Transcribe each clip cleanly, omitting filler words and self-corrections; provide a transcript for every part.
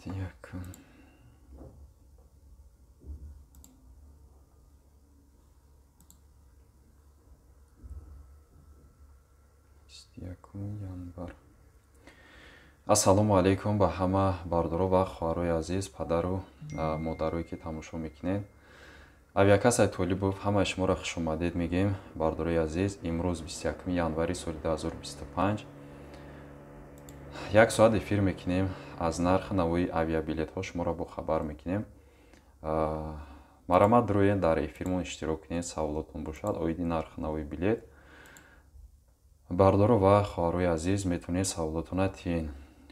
21. Январ. Ассалому алайкум ба ҳама бардоро ва хоҳарои азиз, падару модарое ки тамошо мекунед. Авиакассаи Толибов ҳамаи шуморо хушомадед мегӯем, бардорои азиз. Имрӯз 21 январи соли 2025 як соат эфир мекунем, аз нархи навои авиабилетҳо шуморо бохабар мекунем. Марамат рӯен дар эфирмон иштирок кунед, саволотон бошад оиди нархи навои билет. Бардоро ва хоҳарои азиз, метавонед саволотона тиҳен.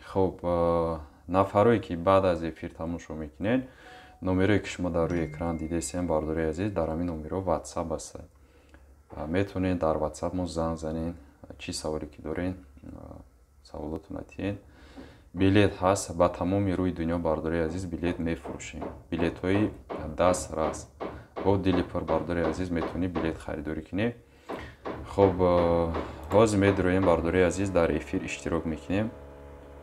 Хуб, нафарое ки баъд аз эфир тамошо мекунед, номерое ки шумо дар рӯи экран дидесем, бардорои азиз, дар ҳамин номерҳо WhatsApp аст. Метавонед дар WhatsApp мо занг занед, чӣ саволе ки доред, саволотона тиҳен. Билет ҳаст ба тамоми рӯи дунё, бардорои азиз, билет мефурӯшем. Билетҳои дастрас. Бо дили пур, бардорои азиз, метавонед билет харидорӣ кунед. Хуб, ҳозир медроем, бардорои азиз, дар эфир иштирок мекунем.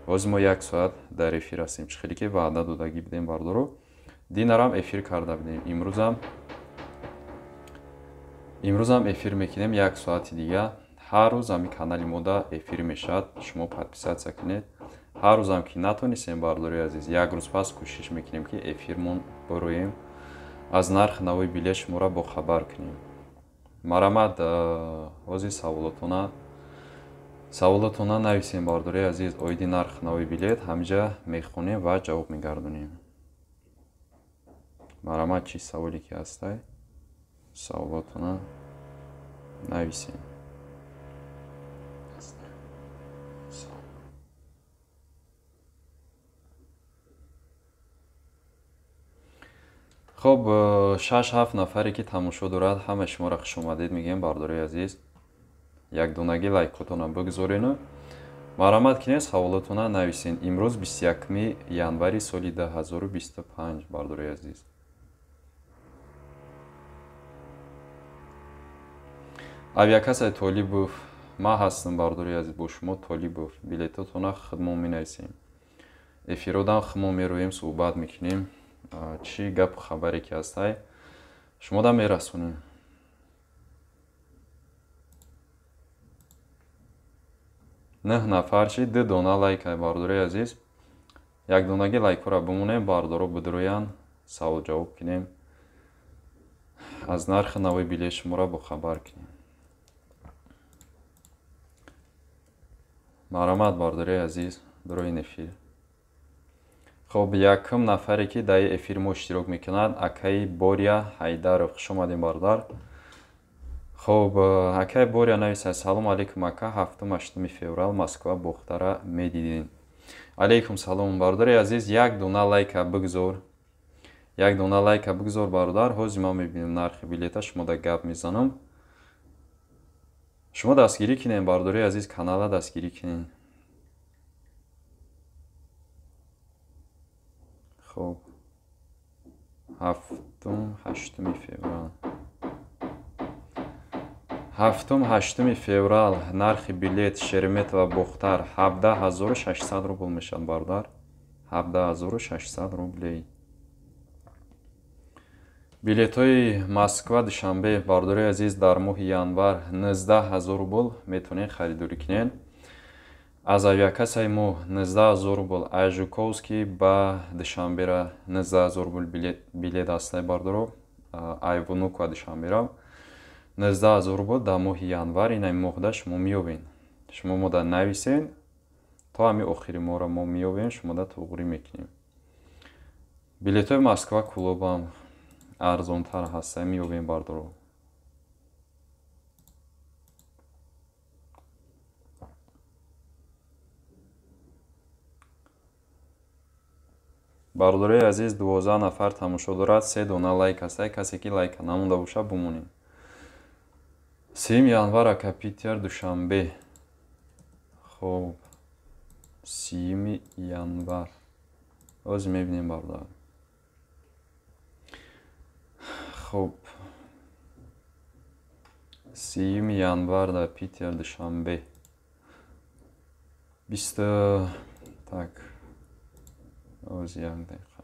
Ҳозир мо як соат дар эфир ҳастем. Чӣ хеле ки ваъда додагӣ будем, бардоро. Динарам эфир карда будем. Имрӯзам эфир мекунем як соати дига. Ҳар рӯз ҳамин канали мода эфир мешавад. Шумо подписаться кунед. Ҳар рӯзам ки натонистем, бардорои азиз, як рӯз пас кӯшиш мекунем ки эфирмон бароем, аз нархи навои билет шуморо бохабар кунем. Марамат, ҳозир саволотона нависем, бардорои азиз, оиди нархи навои билет ҳамҷа мехонем ва ҷавоб мегардонем. Марамат, чӣ саволе ки ҳастай, саволотона нависем. Хуб, 6-7 нафаре ки тамошо дорад, ҳама шуморо хушомадед мегӯем, бардорои азиз. Якдонагӣ лайкотона бигзорену марамат кунед, саволотона нависен. Имрӯз 21 январи соли 2025, бардорои азиз. Авиакассаи Толибов ман ҳастам, бардорои азиз, бо шумо Толибов. Билетотона худмон менависем. Эфиродам худмон мероем, суҳбат мекунем. Чӣ гапу хабаре ки ҳастай, шумода мерасонем. 9 нафар чи 2 дона лайк ай, бардорои азиз. Як донаги лайкҳоро бимонем, бардоро бидроянд, савол ҷавоб кунем, аз нархи навои билет шуморо бохабар кунем. Марамат, бардорои азиз, дроин эфир. Хуб, якум нафаре ки дар эфир мо иштирок мекунад, акаи Боря Ҳайдаров. Хуш омадем, бародар. Хуб, акаи Боря нависад: салом алейкум, ака, 7-8 феврал Москва Бохтара медидем. Алейкум салом, бародари азиз, як дона лайка бигзор. Як дона лайка бигзор, бародар. Ҳозир ман мебинем нархи билета, шумо да гап мезанам. Шумо дастгирӣ кунед, бародари азиз, канала дастгирӣ кунед. Хуб, 7-8 феврал. 7-8 феврал нархи билет Шереметьево Бохтар 17600 рубл мешавад, бародар. 17600 рублей. Билетҳои Москва Душанбе, бардорои азиз, дар моҳи январ 19000 рубл метавонед харидорӣ кунед. Аз авиакассаи мо 19000 рубл, аз Жуковский ба Душанбера 19000 рубл билет ҳастай, бардоро. Ай Внуково Душанбера 19000 рубл дар моҳи январ. Ин ҳамин моҳда шумо меёбед. Шумо мода нависед, то ҳамин охири моҳро мо меёбем, шумода туғрӣ мекунем. Билетҳои Москва Кулобам арзонтар ҳастай, меёбем, бардоро. Бардорои азиз, 12 нафар тамошо дорад, 3 дона лайк ҳастай. Касе ки лайка намонда бошад, бимонед. 3 январ ака Питер Душанбе. Хуб, 3 январ. Ҳозир мебинем, бародар. Хуб, 3 январ дар Питер Душанбе. 20 так. Ози як дақиқа.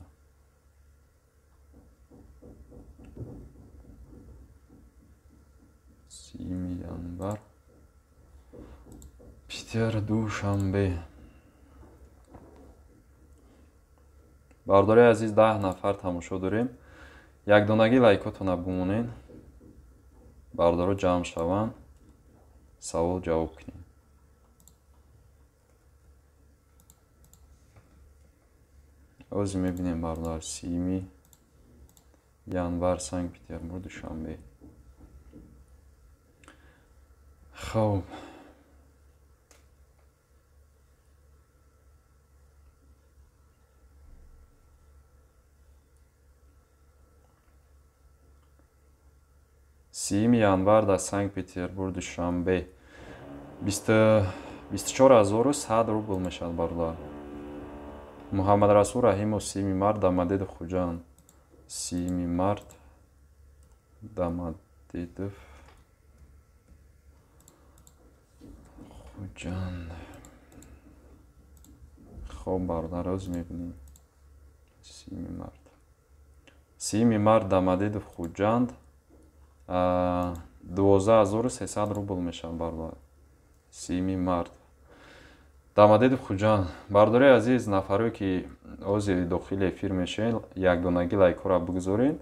30 январ. Питер, Душанбе. Бардори азиз, 10 нафар тамошо дорем. Якдонагӣ лайкотона бумонен. Бардоро ҷамъ шаванд, савол ҷавоб кунем. Ози мебинем бародар, 30 январ, Санкт-Петербург, Душанбе. Хоб. 30 январ дар Санкт-Петербург, Душанбе 24100 рубл мешавад бародар. Муҳаммадрасул Раҳимов, 30 март, Домодедов, Хуҷанд. 30 март, Домодедов, Хуҷанд. Хоб бародар, оз мебинем. 30 март. 30 март, Домодедов, Хуҷанд 12300 рубл мешавад бародар. 30 март. Домодедов, Хуҷанд. Бардори азиз, нафаре ки ози дохили эфир мешавед, якдонагӣ лайкҳоро бигузоред,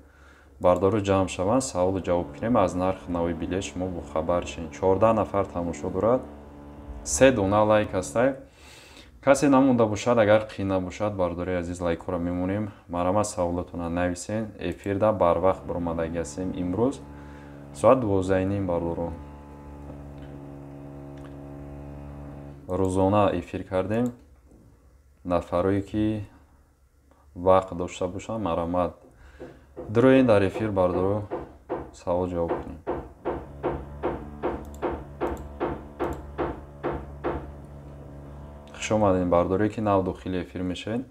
бардоро ҷамъ шаванд, саволу ҷавоб кунем, аз нархи нави билет шумо бохабар шавед. 14 нафар тамошо дорад, 3 дона лайк ҳастай. Касе намонда бошад, агар қин набошад, бардори азиз, лайкҳоро мемонем. Марҳамат, саволотонро нависен. Эфирда барвақт баромадагӣ ҳастем имрӯз. Соат 12:30 бардоро. Рӯзона эфир кардем. Нафарое ки вақт дошта бошанд, марҳамат дуроен дар эфир бардоро, савол ҷавоб кунем. Хуш омадем бардорое ки нав дохили эфир мешавед.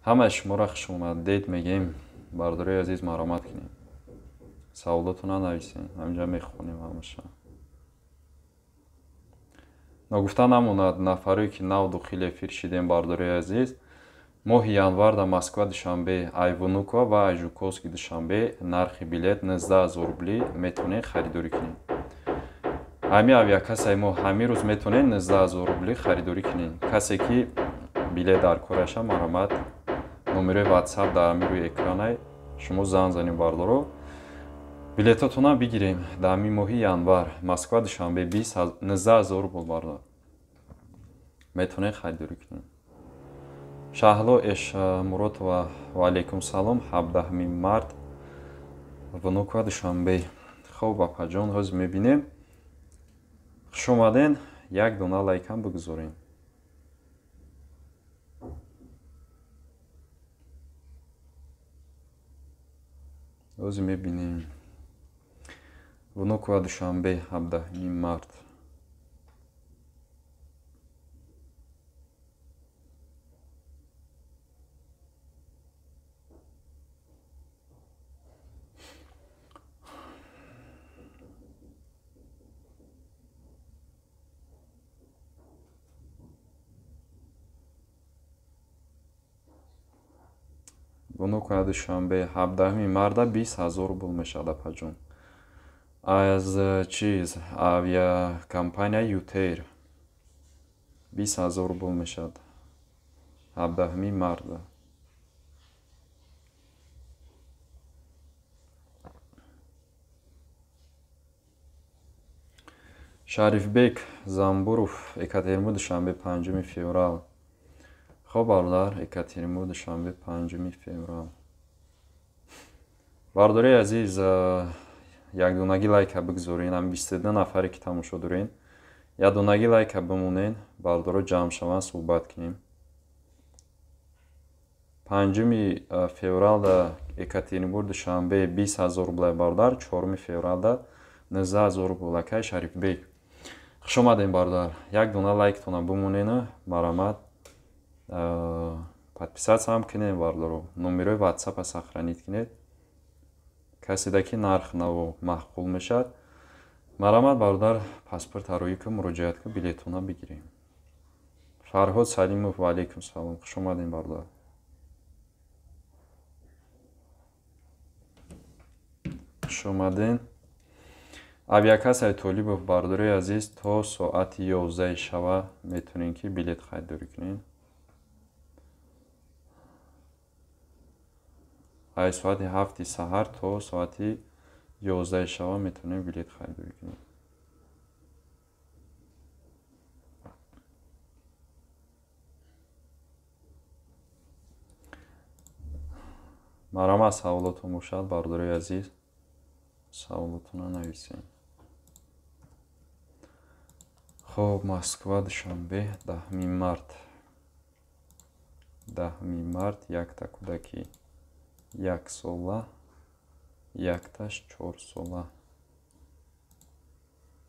Ҳамаи шуморо хуш омадед мегӯем. Бардорои азиз, марҳамат кунем. Саволотонро нависем, ҳаминҷа мехонем ҳамаша. Ногуфта намонад, нафарое ки нав дохили эфир шидем, бардорои азиз, моҳи январ дар Москва, Душанбе, ай Внуково ва ай Жуковский, Душанбе нархи билет 19000 рубли метавонед харидорӣ кунед. Ҳамин авиакассаи мо ҳамин рӯз метавонед 19000 рубли харидорӣ кунед. Касе ки билет дар кораша, марҳамат, номерои WhatsApp дар ҳамин рӯи экранай, шумо занг занед бардоро. Билетотонам бигирем дар ҳамин моҳи январ, Москва, Душанбе 19000 рубл бардор. Метавонед харидорӣ кунед. Шаҳло Эшмуротова, ва алайкум салом, 17 март, Внуково, Душанбе. Хоб апаҷон, ҳозир мебинем. Хуш омаден, як дона лайкам бигузорем. Ҳозир мебинем. Внуково, Душанбе, 17 март. Внуково, Душанбе, 17 марта 20000 рубл мешавад апаҷон. Аз чиз авиакомпания Ютейр 20000 рубл мешавад. 17 марта. Шарифбек Замбуров, Екатеринбург, Душанбе, 5 феврал. Хоб бародар, Екатеринбург, Душанбе, 5 феврал. Бардори азиз, якдонагӣ лайка бигузорен, ҳамин 22 нафаре ки тамошо дорен, якдонагӣ лайка бимонен, бардоро ҷамъ шаванд, суҳбат кунем. 5 февралда Екатеринбург, Душанбе 20000 рубл бародар, 4 февралда 19000 рубл. Акай Шарифбек, хуш омадем бародар. Як дона лайктона бимонена, марҳамат, подписаться ҳам кунед бародаро. Номерои WhatsApp-а сохранить кунед. Каседа ки нарх наво маъқул мешавад, марҳамат бародар, паспорт ҳароӣ ку, муроҷиат ку, билетона бигирем. Фарҳод Салимов, ва алайкум салом, хуш омадем бародар. Хуш омаден. Авиакассаи Толибов, бардори азиз, то соати 11 шава метавонем ки билет харидорӣ кунем. Ай соати 7 саҳар то соати 11 шава метавонем билет харидорӣ кунем. Марама саволотон бошад, бардори азиз, саволотонро нависем. Хоб, Москва, Душанбе, 10 март. 10 март якта кӯдаки 1 сола, якташ 4 сола.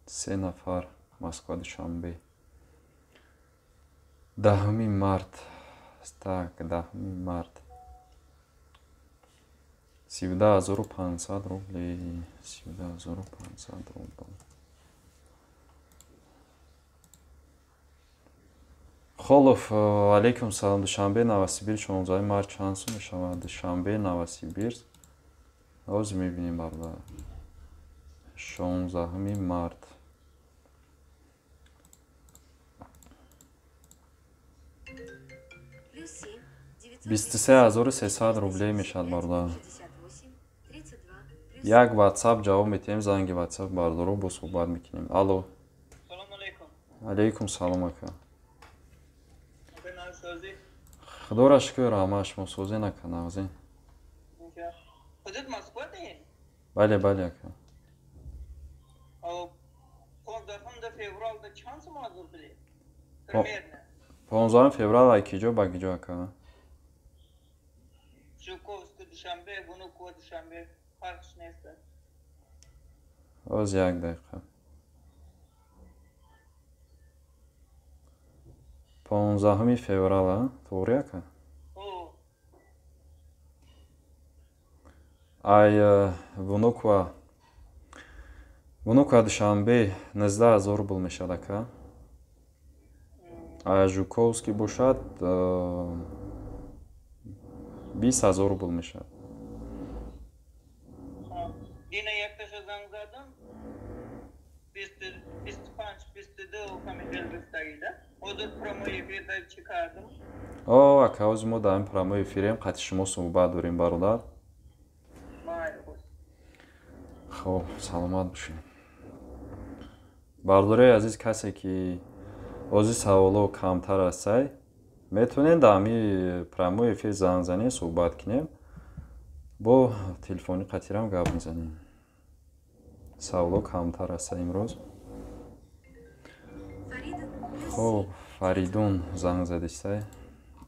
3 нафар, Москва, Душанбе. 10 март. Так, 10 март. 17500 рублей. 17500 рублей. Холов, алейкум салом. Душанбе, Новосибирск, 16 март чанд сум мешавад? Душанбе, Новосибирск. Ҳозир мебинем, бародар. 16 март. 23300 рублей мешавад, бародар. Як WhatsApp ҷавоб метиҳем, занги WhatsApp бардоро бо суҳбат мекунем. Алло. Алейкум салом, ака. Худоро шукр, ҳама шумо созен, ака, нағзен. Бале, бале, ака. 15 феврал ай киҷо ба киҷо, ака? Ҳоз як дақиқа. 15 феврал, тоғри, ака? Ай Внуково Душанбе 19000 рубл мешавад, ака. Ай Жуковский бошад 20000 рубл мешавад. О, ака, ҳозир мо дар ин прямой эфирем, қати шумо суҳбат дорем, бародар. Хоб, саломат бошед. Бародарои азиз, касе ки ҳозир саволо камтар астай, метавонед дар ҳамин прямой эфир занг занем, суҳбат кунем. Бо телефони қатирам гап мезанем. Саволо камтар аста имрӯз. Хоб, Фаридун занг задистай.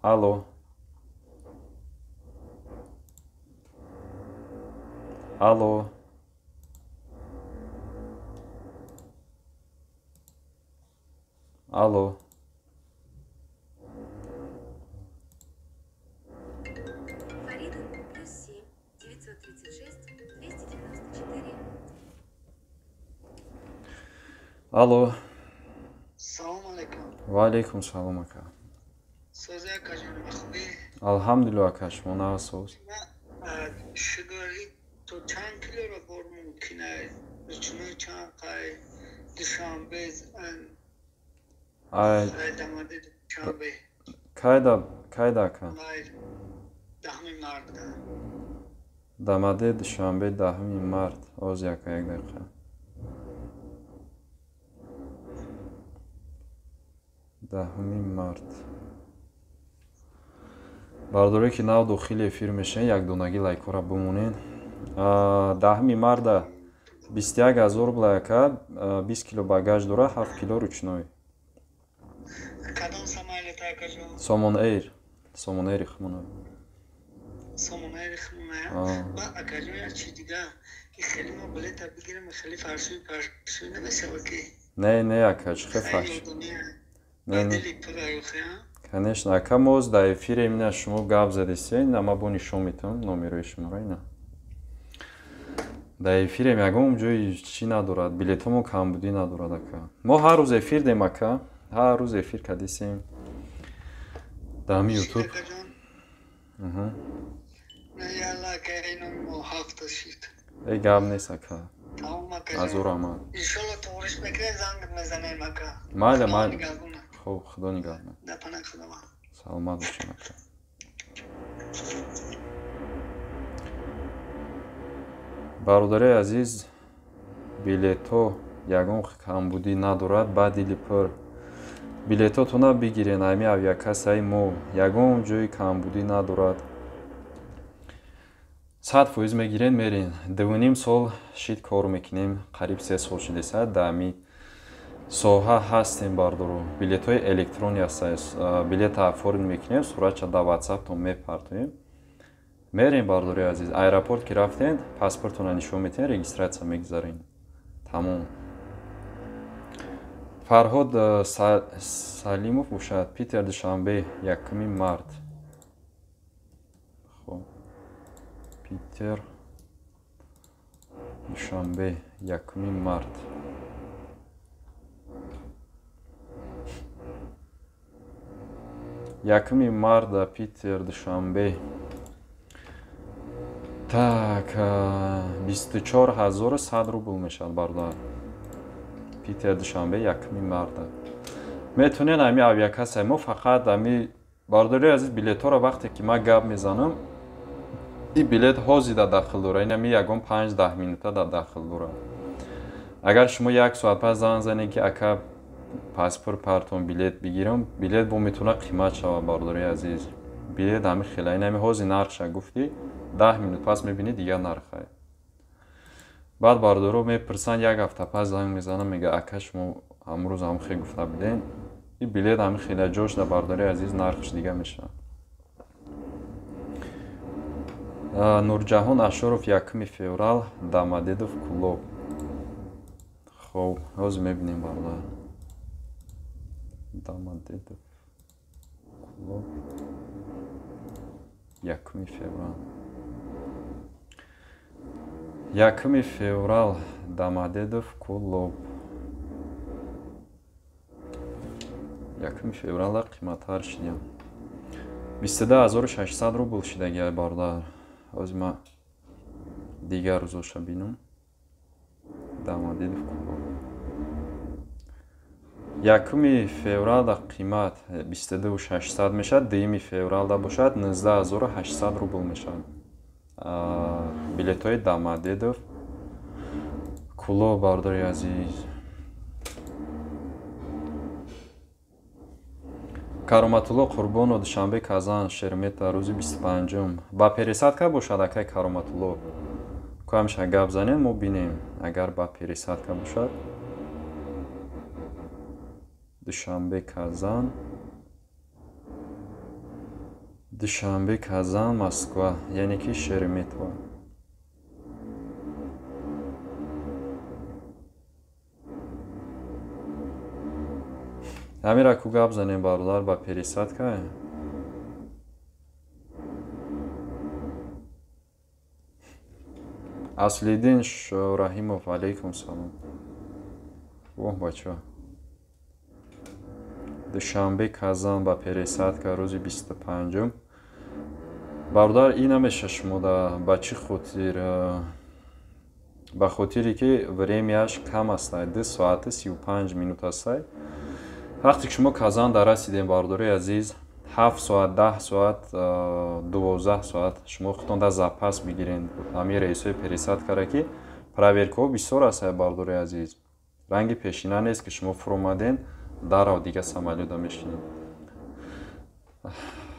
Алло. Алло. Алло. Фаридун +7 936 294. Алло. Салом алейкум. Ва алейкум салом, ака. Сози, ака ҷон, хубӣ? Алҳамдулиллоҳ, ака, шумо нағз соз? Шугори то чанд килоро бор мумкин аст? Ручной чанд қай? Душанбе, Ай Дамаде Душанбе. Кайда, кайда, ака? 10 март. Дамаде Душанбе 10 март. Ҳозир, ака, як дақиқа. 10 март. Бардоре ки нав дохили эфир мешавед, якдонагӣ лайкҳоро бимонед. 10 марта 21000 рубл, ака, 20 кило багаж дора, 7 кило ручной. Кадом самолет, ака ҷон? Сомон Эйр. Сомон Эйри хмона. Сомон Эйри хмона. Ба ака ҷон, як чи дига, хеле мо билета бигирем, хеле фаршуй фаршуй намешавад ки? Не, не, ака, чӣ хел фарш? Не, не. Конечно, ака, мо дар эфире ина шумо гап задисен, ама бо нишон метавонам номерои шуморо ина. Дар эфирем ягон ҷои чӣ надорад, билетҳомо камбудӣ надорад, ака. Мо ҳар рӯз эфир дем, ака, ҳар рӯз эфир кардисем дар ҳамин ютуб. Эй гап нест ака. Азур раҳмат. Иншолло тоғриш мекунем, занг мезанем ака. Майли, майли. Хуб, Худо нигаҳбон. Саломат бошед ака. Бародари азиз, билетҳо ягон камбудӣ надорад, ба дили пур билетҳотона бигирен. Ами авиакассаи мо ягон ҷои камбудӣ надорад. 100% мегирен, мерен. 2,5 сол шид кор мекунем, қариб 3 сол шидеса дар ами соҳа ҳастем бардоро. Билетҳои электронӣ ҳастанд. Билета оформ мекунем, суратша дар ватсаптон мепартоем. Мерем бардори азиз. Аэропорт ки рафтен, паспортона нишон метиҳен, регистратсия мегузарем. Тамом. Фарҳод Салимов бошад, Питер Душанбе, 1 март. Хоб. Питер Душанбе, 1 март. 1 марта Питер Душанбе. Так, 24100 рубл мешавад бародар. Питер Душанбе 1 марта. Метавонед ами авиакассаи мо фақат ами бародари азиз билетҳоро вақте ки ман гап мезанам, ин билет ҳозир дахл дорад. Ин ами ягон 5-10 минута дахл дорад. Агар шумо як соат пас занг занед ки ака паспорт партон билет бигирам, билет бо метавонад қимат шавад бародари азиз. Билет ҳами хела, ин ами ҳозир нархша гуфтӣ, 10 минут пас мебинӣ дигар нархае. Баъд бародаро мепурсанд, як ҳафта пас занг мезанам, мега ака шумо ҳамрӯз ҳам хел гуфта буден. Ин билет ҳами хела ҷош да бародари азиз нархш дига мешавад. Нурҷаҳон Ашуров 1 феврал Домодедов Кулоб. Хоб, ҳозир мебинем бародар. Домодедов Кулоб 1 феврал. 1 феврал Домодедов Кулоб. 1 феврала қиматтар шидям. 22600 рубл шидаги бародар. Ҳозир ман дигар рӯзоша бинам. Домодедов Кулоб. 1 февралда қимат 22600 мешавад, 2 февралда бошад 19800 рубл мешавад. Билетҳои Домодедов Кулоб бародари азиз. Кароматулло Қурбонов Душанбе Казан Шеремета рӯзи 25-ум. Ба пересадка бошад акай Кароматулло. Ку ҳамеша гап занем, мо бинем агар ба пересадка бошад. Душанбе Казан, Душанбе Казан Москва, яъне ки Шереметьево. Ҳамира ку гап занем бародар ба пересадка. Аслиддин Раҳимов, алейкум салом. Воҳ бача. Душанбе Казан ба пересадка рӯзи 25-ум. Бародар, ин намеша шумо ба чӣ хотир? Ба хотире ки времяш кам астай, 2 соати 35 минут астай. Вақте ки шумо Казан дарасидем бародари азиз, 7 соат, 10 соат, 12 соат шумо худтон дар запас бигирен. Ҳамин рейсҳои пересадкара ки проверкаҳо бисёр астай бародари азиз. Ранги пешина нест ки шумо фуромаден, дарав дига самолёта мешинед.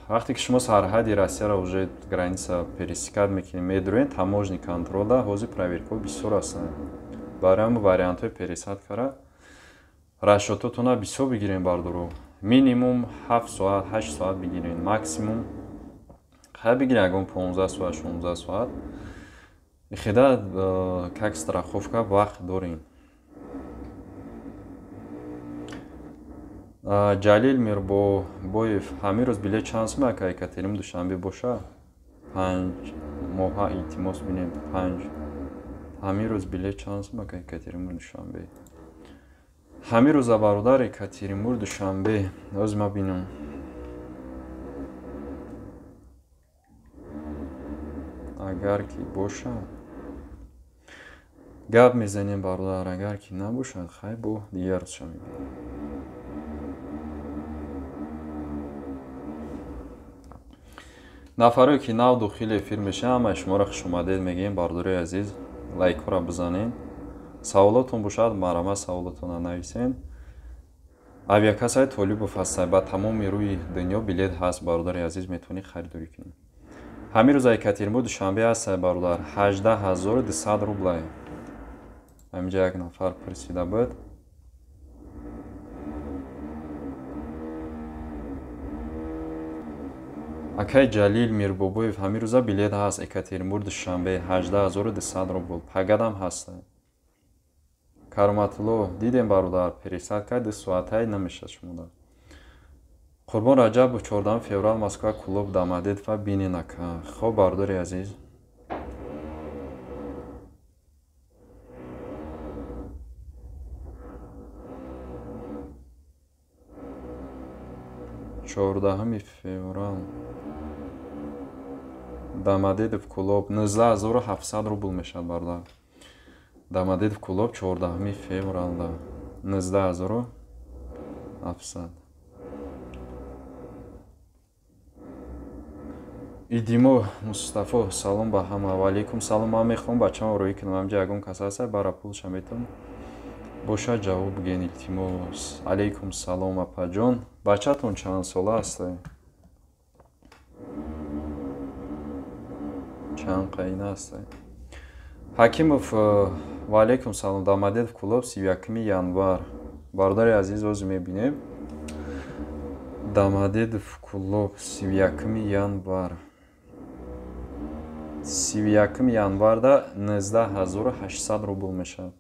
Вақте ки шумо сарҳади Россияро уже граница пересекать мекунед, медурен, таможни контролда ҳозир проверкаҳо бисёр ҳастанд. Барои ҳамин вариантҳои пересадкара расчётотона бисёр бигирем бардоро. Минимум 7 соат, 8 соат бигирем, максимум хай бигирем ягон 15 соат, 16 соат. Хеда как страховка вақт дорем. Ҷалил Мирбоев, ҳамин рӯз билет чанд сум ака Екатерин Душанбе боша? 5 моҳа илтимос бинем 5. Ҳамин рӯз билет чанд сум ака Екатеринбург Душанбе? Ҳамин рӯза бародар Екатеринбург Душанбе. Ҳозир ман бинам. Агар ки боша. Гап мезанем бародар, агар ки набошад, хай бо дигар рӯзша мебинем. Нафарое ки нав дохили эфир мешаванд, ҳамаи шуморо хушомадед мегӯем, бародарои азиз. Лайкҳоро бизанед. Саволотон бошад, марҳамат саволотонро нависед. Авиакассаи Толибов ҳаст, ба тамоми рӯи дунё билет ҳаст, бародари азиз, метавонӣ харидорӣ кунӣ. Ҳамин рӯз Екатеринбург Душанбе ҳаст, бародар, 18200 рублай. Ҳаминҷа як нафар пурсида буд. Акай Ҷалил Мирбобоев, ҳамин рӯза билет ҳаст Екатеринбург Душанбе 18200 рубл. Пагадам ҳаст. Кароматулло, дидем бародар, пересадка 2 соатай намешад шумода. Қурбон Раҷабов, 14 феврал Москва клуб Домодедово бинен ака. Хоб бародари азиз. Чордаҳуми феврал Домодедов клуб 19700 рубл мешавад бародар. Домодедов клуб 14 февралда 19700. Идимо Мустафо, салом ба ҳама. Ва алейкум салом. Ман мехоҳам бачаам роӣ кунам. Ҳамҷа ягон кас ҳаст, бара пулша метавон бошад ҷавоб бигӯен, илтимос. Алейкум салом апаҷон. Бачатон чанд сола аст? Чанд қайна аст? Ҳакимов, ва алейкум салом. Домодедов клуб 31 январ. Бародари азиз, оз мебинем. Домодедов клуб 31 январ. 31 январда 19800 рубл мешавад.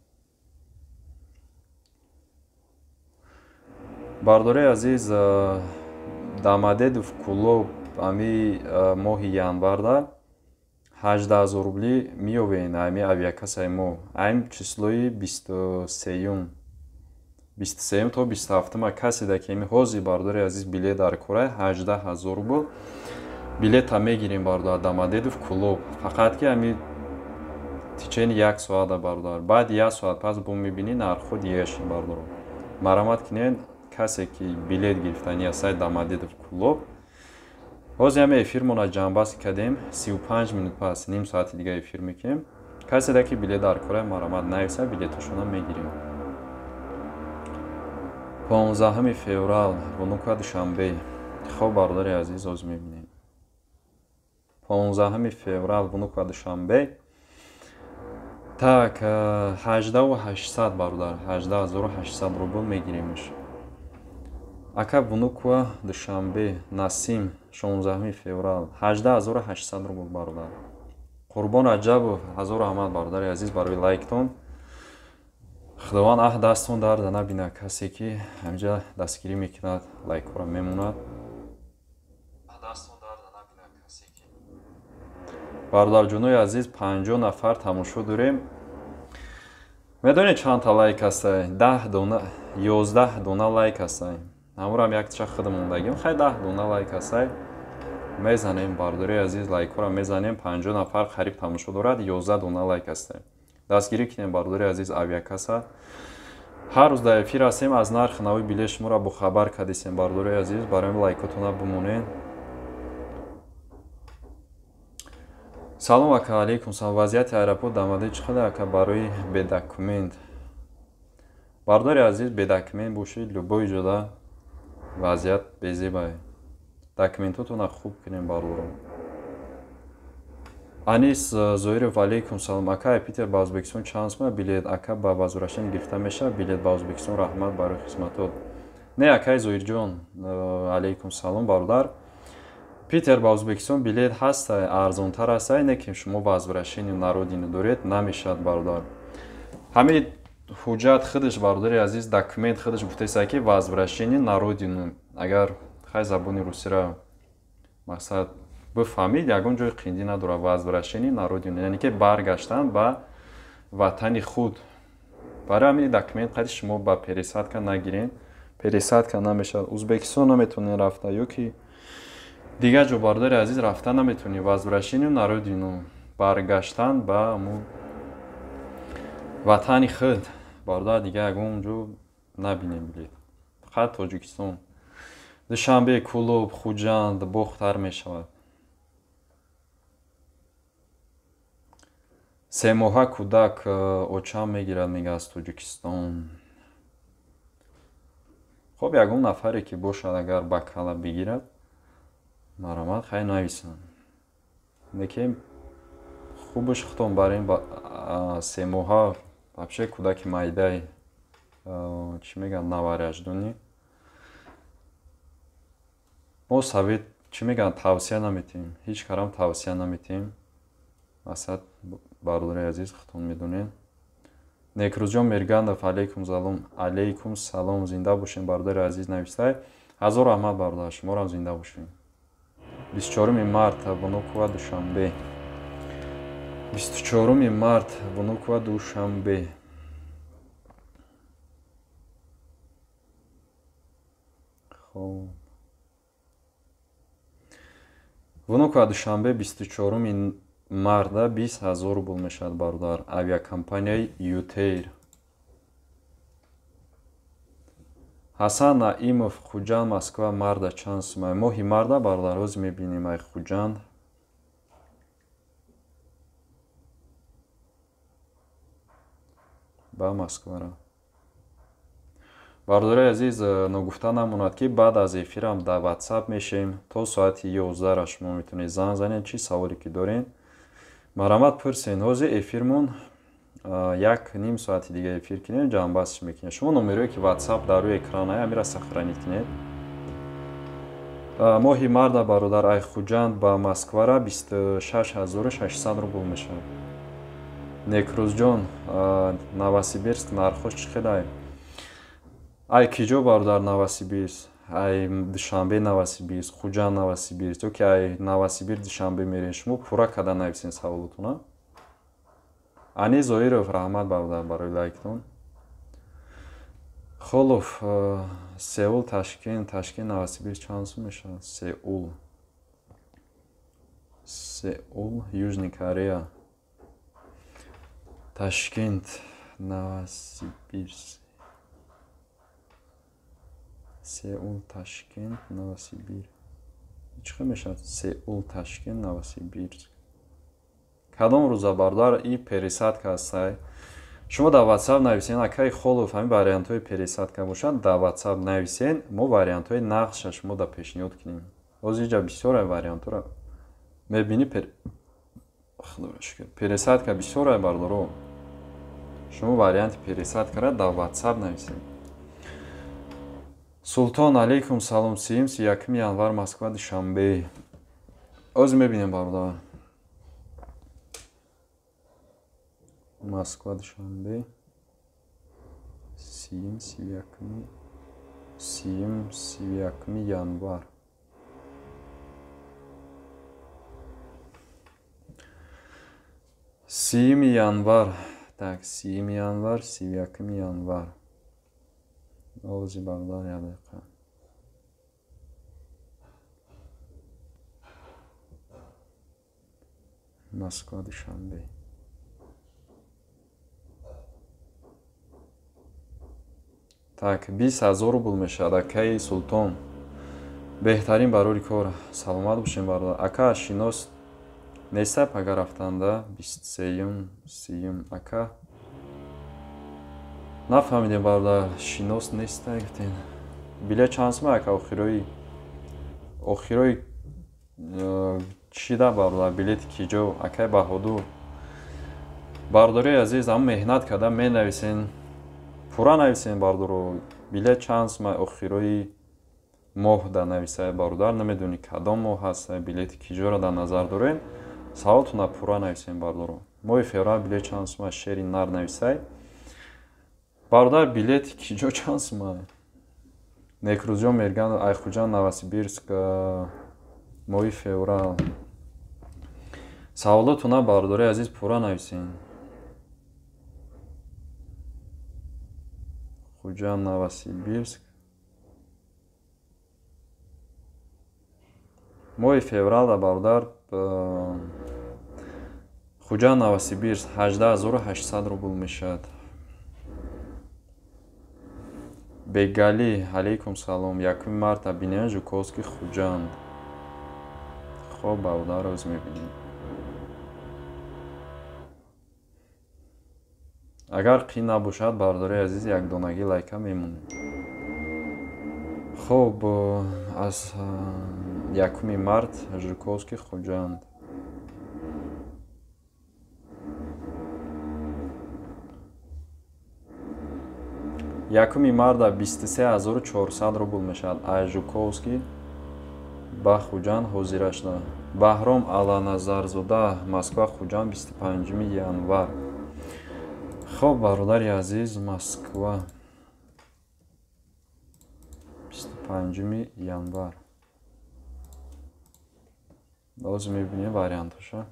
Бародари азиз, Домодедов клуб ами моҳи январда 18000 рубли меёвен ами авиакассаи мо. Ам числои 23 то 27 каседа ки ами ҳозир бародари азиз билет дар кора 18000 рубл билета мегирем бародар Домодедов клуб. Фақат ки ами течени як соата бародар. Баъд як соат пас бо мебинӣ нархҳо дигар шуд бародаро. Марҳамат кунед касе ки билет гирифтани аст сайт Домодедов клуб. Ҳозир ҳама эфирмонро ҷамъбаст кардем, 35 минут пас ним соати дига эфир мекунем. Каседа ки билет дар кора марҳамат нависа, билеташонро мегирем. 15 феврал Внуково Душанбе. Хоб бародари азиз, оз мебинем. 15 феврал Внуково Душанбе. Так, 18800 бародар, 18800 рубл мегиремш. Ака Внуково Душанбе Насим 16 феврал 18800 рубл бародар. Қурбон Раҷабов, ҳазор раҳмат бародари азиз барои лайктон. Худованд аҳ дастон дарда набинад касе ки ҳамҷа дастгирӣ мекунад, лайкҳоро мемонад. Бародарҷонои азиз, 50 нафар тамошо дорем. Медонед чандта лайк ҳастай? 10 дона, 11 дона лайк ҳастай. Ҳамурам якча худ мондагим. Хай 10 дона лайк ҳастай. Мезанем бародари азиз, лайкҳоро мезанем. 50 нафар қариб тамошо дорад, 11 дона лайк ҳастай. Дастгирӣ кунем бародари азиз авиакасса. Ҳар рӯз дар эфир ҳастем, аз нархи нави билет шуморо бохабар кардисем бародари азиз. Барои лайкотона бимонед. Салом ака, алейкум салом. Вазъияти аэропорт Домодедово чӣ қадар ака барои бедокумент? Бародари азиз, бедокумент бошед, любой ҷода вазъият безебае. Документотонро хуб кунем бародарон. Анис Зоиров, алейкум салом. Ака, Питер ба Ӯзбекистон чанд сум билет? Ака, ба возвращение гирифта мешавад билет ба Ӯзбекистон? Раҳмат барои хизматот. Не, акай Зоирҷон, алейкум салом бародар. Питер ба Ӯзбекистон билет ҳаст, арзонтар аст, не ки шумо возвращение на родину доред, намешавад бародар. Ҳамин ҳуҷҷат худаш бародари азиз, документ худаш гуфтааст ки возвращение на родину. Агар хай забони русиро мақсад бифаҳмид, ягон ҷои қиндӣ надорад. Возвращение на родину, яъне ки баргаштан ба ватани худ. Барои ҳамин документ қади шумо ба пересадка нагиред, пересадка намешавад. Ӯзбекистон наметавонед рафта ё ки дигар ҷо бародари азиз рафта наметавонӣ. Возвращение на родину, баргаштан ба ҳамун Ватани худ бародар, дига ягон ҷо набинем билет, фақат Тоҷикистон. Душанбе, Кӯлоб, Хуҷанд, Бохтар мешавад. Семоҳа кӯдак очам мегирад, мега, аз Тоҷикистон. Хоб, ягон нафаре ки бошад, агар бакала бигирад, марамат, хай нависанд. Лекин хубаш худтон барем семоҳа вообще кӯдаки майдай, чӣ мегӯянд, новорождённый. Мо совет, чӣ мегӯянд, тавсия наметиҳем, ҳеҷ карам тавсия наметиҳем. Масалан, бародари азиз, худтон медонед. Некрӯзҷон Мирганов, алейкум салом, алейкум салом, зинда бошем, бародари азиз, навистай. Ҳазор раҳмат, бародар, шуморам зинда бошем. 24 март, Внуково, Душанбе. 24 март, Внуково, Душанбе. Хоб, Внуково, Душанбе, 24 марта 20 000 рубл мешавад, бародар, авиакомпанияи Ютейр. Ҳасан Наимов, Хуҷанд, Москва, марда чанд сумай? Моҳи марда, бародар, ҳозир мебинем. Ай Хуҷанд ба Москвара. Бародари азиз, ногуфта намонад, ки баъд аз эфирам дар Ватсап мешем то соати 11-ра. Шумо метавонед занг занед, чӣ саволе ки доред, марҳамат, пурсен. Ҳозир эфирмон як ним соати дига эфир кунем, ҷамъбастш мекунем. Шумо номерое ки Ватсап дар рӯи экран амира сохранить кунед. Моҳи марда, бародар, ай Хуҷанд ба Москвара 26 600 рубл мешавад. Некрӯзҷон, Новосибирск нархош чӣ хелай? Ай киҷо, бародар, Новосибирск? Ай Душанбе Новосибирск, Хуҷанд Новосибирск ё ки ай Новосибирск Душанбе мерен? Шумо пурра карда нависен саволотона. Ани Зоиров, раҳмат, бародар, барои лайктон. Холов, Сеул, Ташкент, Ташкент, Новосибирск чанд сум мешавад? Сеул, Сеул, Южный Корея, Ташкент, Новосибирск. Сеул, Ташкент, Новосибир чӣ хел мешавад? Сеул, Ташкент, Новосибирск кадом рӯза, бародар? И пересадка ҳастай. Шумо дар Ватсап нависен, акаи Холов, ҳамин вариантҳои пересадка бошад, дар Ватсап нависен, мо вариантҳои нақша шумо да пешниҳод кунем. Ҳозир иҷа бисёре вариантҳоро мебинӣ. Пересадка бисёре, бародаро. Шумо варианти пересадкара дар Ватсап нависед. Султон, алейкум салом. 30-ум, 31-уми январ, Москва, Душанбе. Ҳозир мебинем, бародар. Москва, Душанбе, 30-ум, 31-уми, 30-ум, 31-уми январ. 30-уми январ. Так, 30-уми январ, 31-уми январ. Овози, бародар, як дақиқа. Москва, Душанбе. Так, 20 000 рубл мешавад, акаи Султон. Беҳтарин барори кор, саломат бошем, бародар. Ака, шинос нестай пага рафтанда 23-юм, 30-юм, ака? Нафаҳмидем, бародар, шинос нестай гуфтен. Билет чанд сума, ака, охирои чида, бародар, билети киҷо, акаи Баҳодур? Бародарои азиз, ҳам меҳнат карда менависен, пурра нависен, бародаро. Билет чанд сума охирои моҳ да нависай, бародар, намедонӣ кадом моҳ ҳаст, билети киҷоро дар назар дорем. Саволтона пурра нависем, бародаро. Моҳи феврал билет чанд сума, шери нар нависай. Бародар, билети киҷо чанд сума? Некрӯзҷон Мерган, Айхуҷан, Новосибирск, моҳи феврал. Саволотона, бародарои азиз, пурра нависем. Хуҷанд, Новосибирск, моҳи февралда, бародар. Хуҷанд Новосибирск 18800 рубл мешавад. Бегалӣ алейкум салом. 1 марта бинем Жуковский Хуҷанд. Хоб бародар, рӯз мебинем. Агар қин набошад, бародари азиз, якдонагӣ лайка мемонем. Хоб, аз 1 март Жуковский Хуҷанд. 1 марта 23400 рубл мешавад. Аз Жуковский ба Хуҷанд ҳозира шуда. Баҳром Аланазарзода, Москва Хуҷанд 25 январ. Хоб бародари азиз, Москва 25 январ. Боз мебинем вариантоша.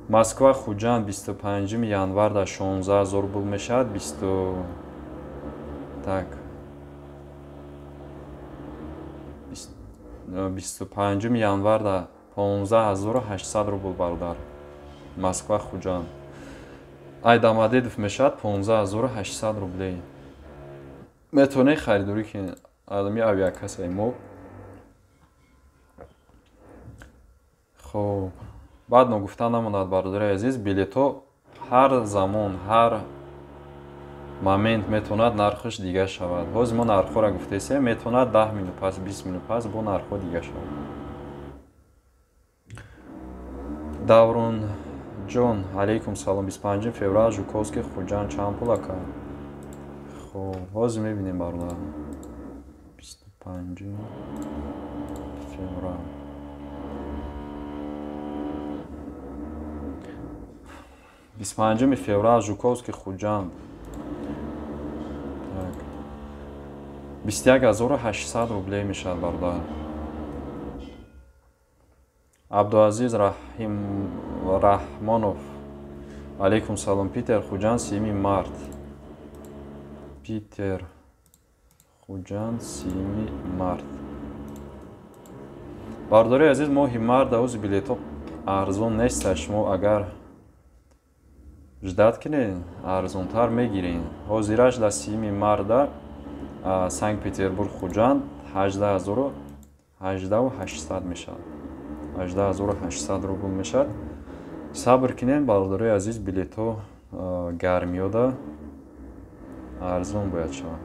Москва Хуҷанд 25 январ дар 16000 рубл мешавад. 25 январ дар 15800 рубл бародар. Москва Хуҷанд. Ай Домодедов мешавад 15800 рублей. Метавонед харидорӣ кунед адами авиакассаи мо. Хоб, баъд ногуфта намонад бародари азиз, билетҳо ҳар замон, ҳар момент метавонад нархаш дига шавад. Ҳозир мо нархҳоро гуфтесем, метавонад 10 минут пас, 20 минут пас бо нархҳо дига шавад. Давронҷон алейкум салом. 25 феврал Жуковский Хуҷанд чанд пул ака? Хоб, ҳозир мебинем бародар. 25 феврал. 25 феврал Жуковский Хуҷанд. Так. 21800 рублей мешавад бародар. Абдуазиз Раҳмонов алейкум салом. Питер Хуҷанд 3 март. Питер Хуҷанд 3 март. Бародари азиз, моҳи март ҳози билетҳо арзон нест. Шумо агар ждат кунед, арзонтар мегиред. Ҳозираш дар 3 марта Санкт-Петербург Хуҷанд 18800 мешавад. 18800 рубл мешавад. Сабр кунед бародарои азиз, билетҳо гармиёда арзон бояд шавад.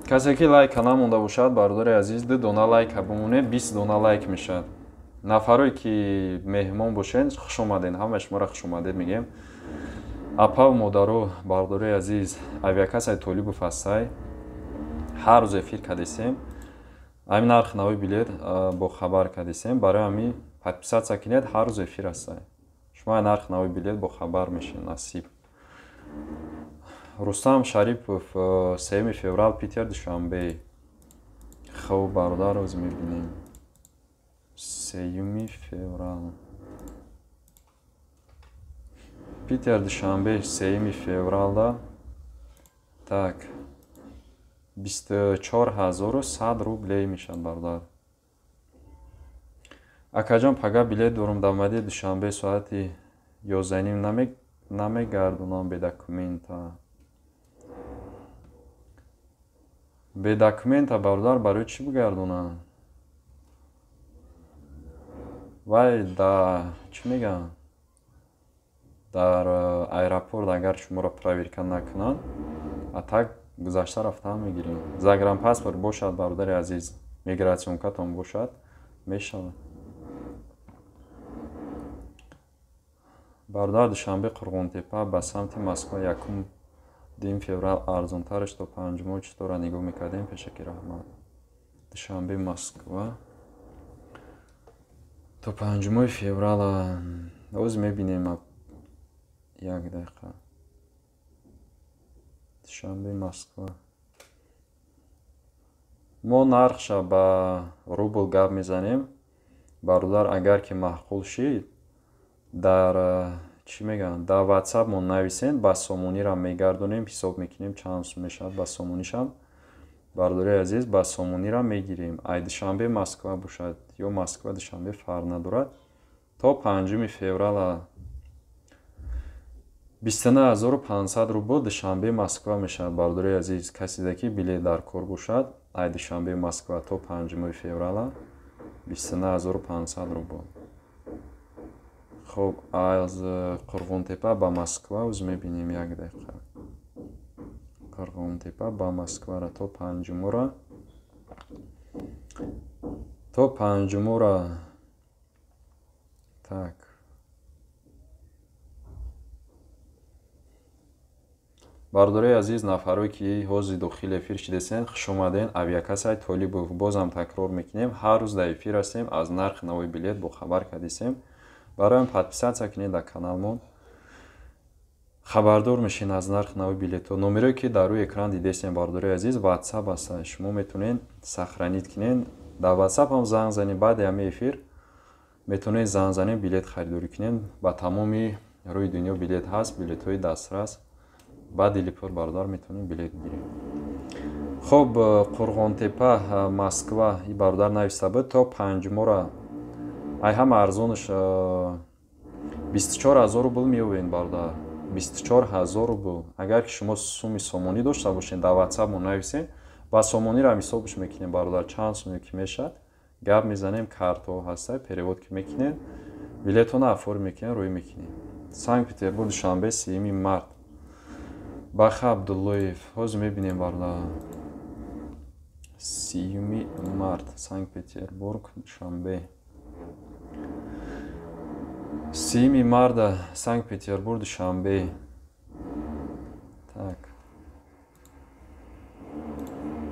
Касе ки лайка намонда бошад, бародари азиз, 2 дона лайка бимонед, 20 дона лайк мешавад. Нафарое ки меҳмон бошед, хуш омадед, ҳама шуморо хуш омадед мегӯем. Апаву модаро, бародарои азиз, авиакассаи Толибов ҳастай. Ҳар рӯз эфир кардесем. Ҳамин нархи нави билет бохабар кардесем. Барои ҳамин подписатсия кунед, ҳар рӯз эфир ҳастай. Шумо нархи нави билет бохабар мешед, насиб. Рустам Шарипов 3 феврал Питер Душанбе. Хоб бародар, рӯз мебинем. 3 феврал. Питер Душанбе 3 февралда. Так. 24100 рублей мешавад бародар. Акаҷон, пага билет дорум Домодедов Душанбе соати 11:30 намегардонам бе документа. Бе документа бародар барои чӣ бигардонам? Вай да чӣ мегӯянд? Дар аэропорт агар шуморо проверка накунанд, а так гузашта рафтан мегирем. Загранпаспорт бошад бародари азиз, мигратсионкатон бошад, мешавад. Бародар Душанбе Қурғонтепа ба самти Москва 1 феврал арзонтараш то 5 читора нигоҳ мекардем. Пешаки раҳмат. Душанбе Москва то 5 феврала. Ҳозир мебинем. Як дақиқа. Душанбе Москва. Мо нархша ба рубл гап мезанем. Бародар, агар ки маъқул шид, дар Чӣ мегӯянд? Дар WhatsApp мо нависен, ба сомонира мегардонем, ҳисоб мекунем чанд сум мешавад ба сомонишам. Бародари азиз, ба сомонира мегирем. Ай Душанбе Москва бошад ё Москва Душанбе фарқ надорад. То 5 феврала 29500 рубл Душанбе Москва мешавад. Бародари азиз, каседе ки билет дар кор бошад, ай Душанбе Москва то 5 феврала 29500 рубл. Хоб, аз Қурғонтепа ба Москва оз мебинем як дақиқа. Қурғонтепа ба Москвара то 5-мура. То 5-мура. Так. Бародарои азиз, нафарое ки ҳозир дохили эфир шидесен, хуш омаден. Авиакассаи Толибов бозам такрор мекунем, ҳар рӯз дар эфир ҳастем, аз нархи нави билет бохабар кардисем. Бароям подписаться кунед дар каналмон, хабардор мешин аз нархи нави билетҳо. Номерое ки дар рӯи экран дидесем, бародарои азиз, WhatsApp аст, шумо метавонед сохранить кунед. Дар WhatsApp ҳам занг занед, баъди ҳамин эфир метавонед занг занед, билет харидорӣ кунед. Ба тамоми рӯи дунё билет ҳаст, билетҳои дастрас. Ба дили пур бародар метавонем билет гирем. Хоб, Қурғонтепа Москва и бародар нависта буд то 5-мора. Ай ҳама арзонаш 24000 рубл меёвед бародар. 24000 рубл. Агар ки шумо суми сомонӣ дошта бошед, дар WhatsApp мо нависед, ба сомониро ҳам ҳисобш мекунем бародар, чанд суме ки мешавад. Гап мезанем, картҳо ҳаста, перевод ки мекунем, билетона оформ мекунем, рӯй мекунем. Санкт-Петербург Душанбе 3 март. Баха Абдуллоев, ҳозир мебинем бародар. 3 март, Санкт-Петербург, Душанбе. 3 марта, Санкт-Петербург, Душанбе. Так.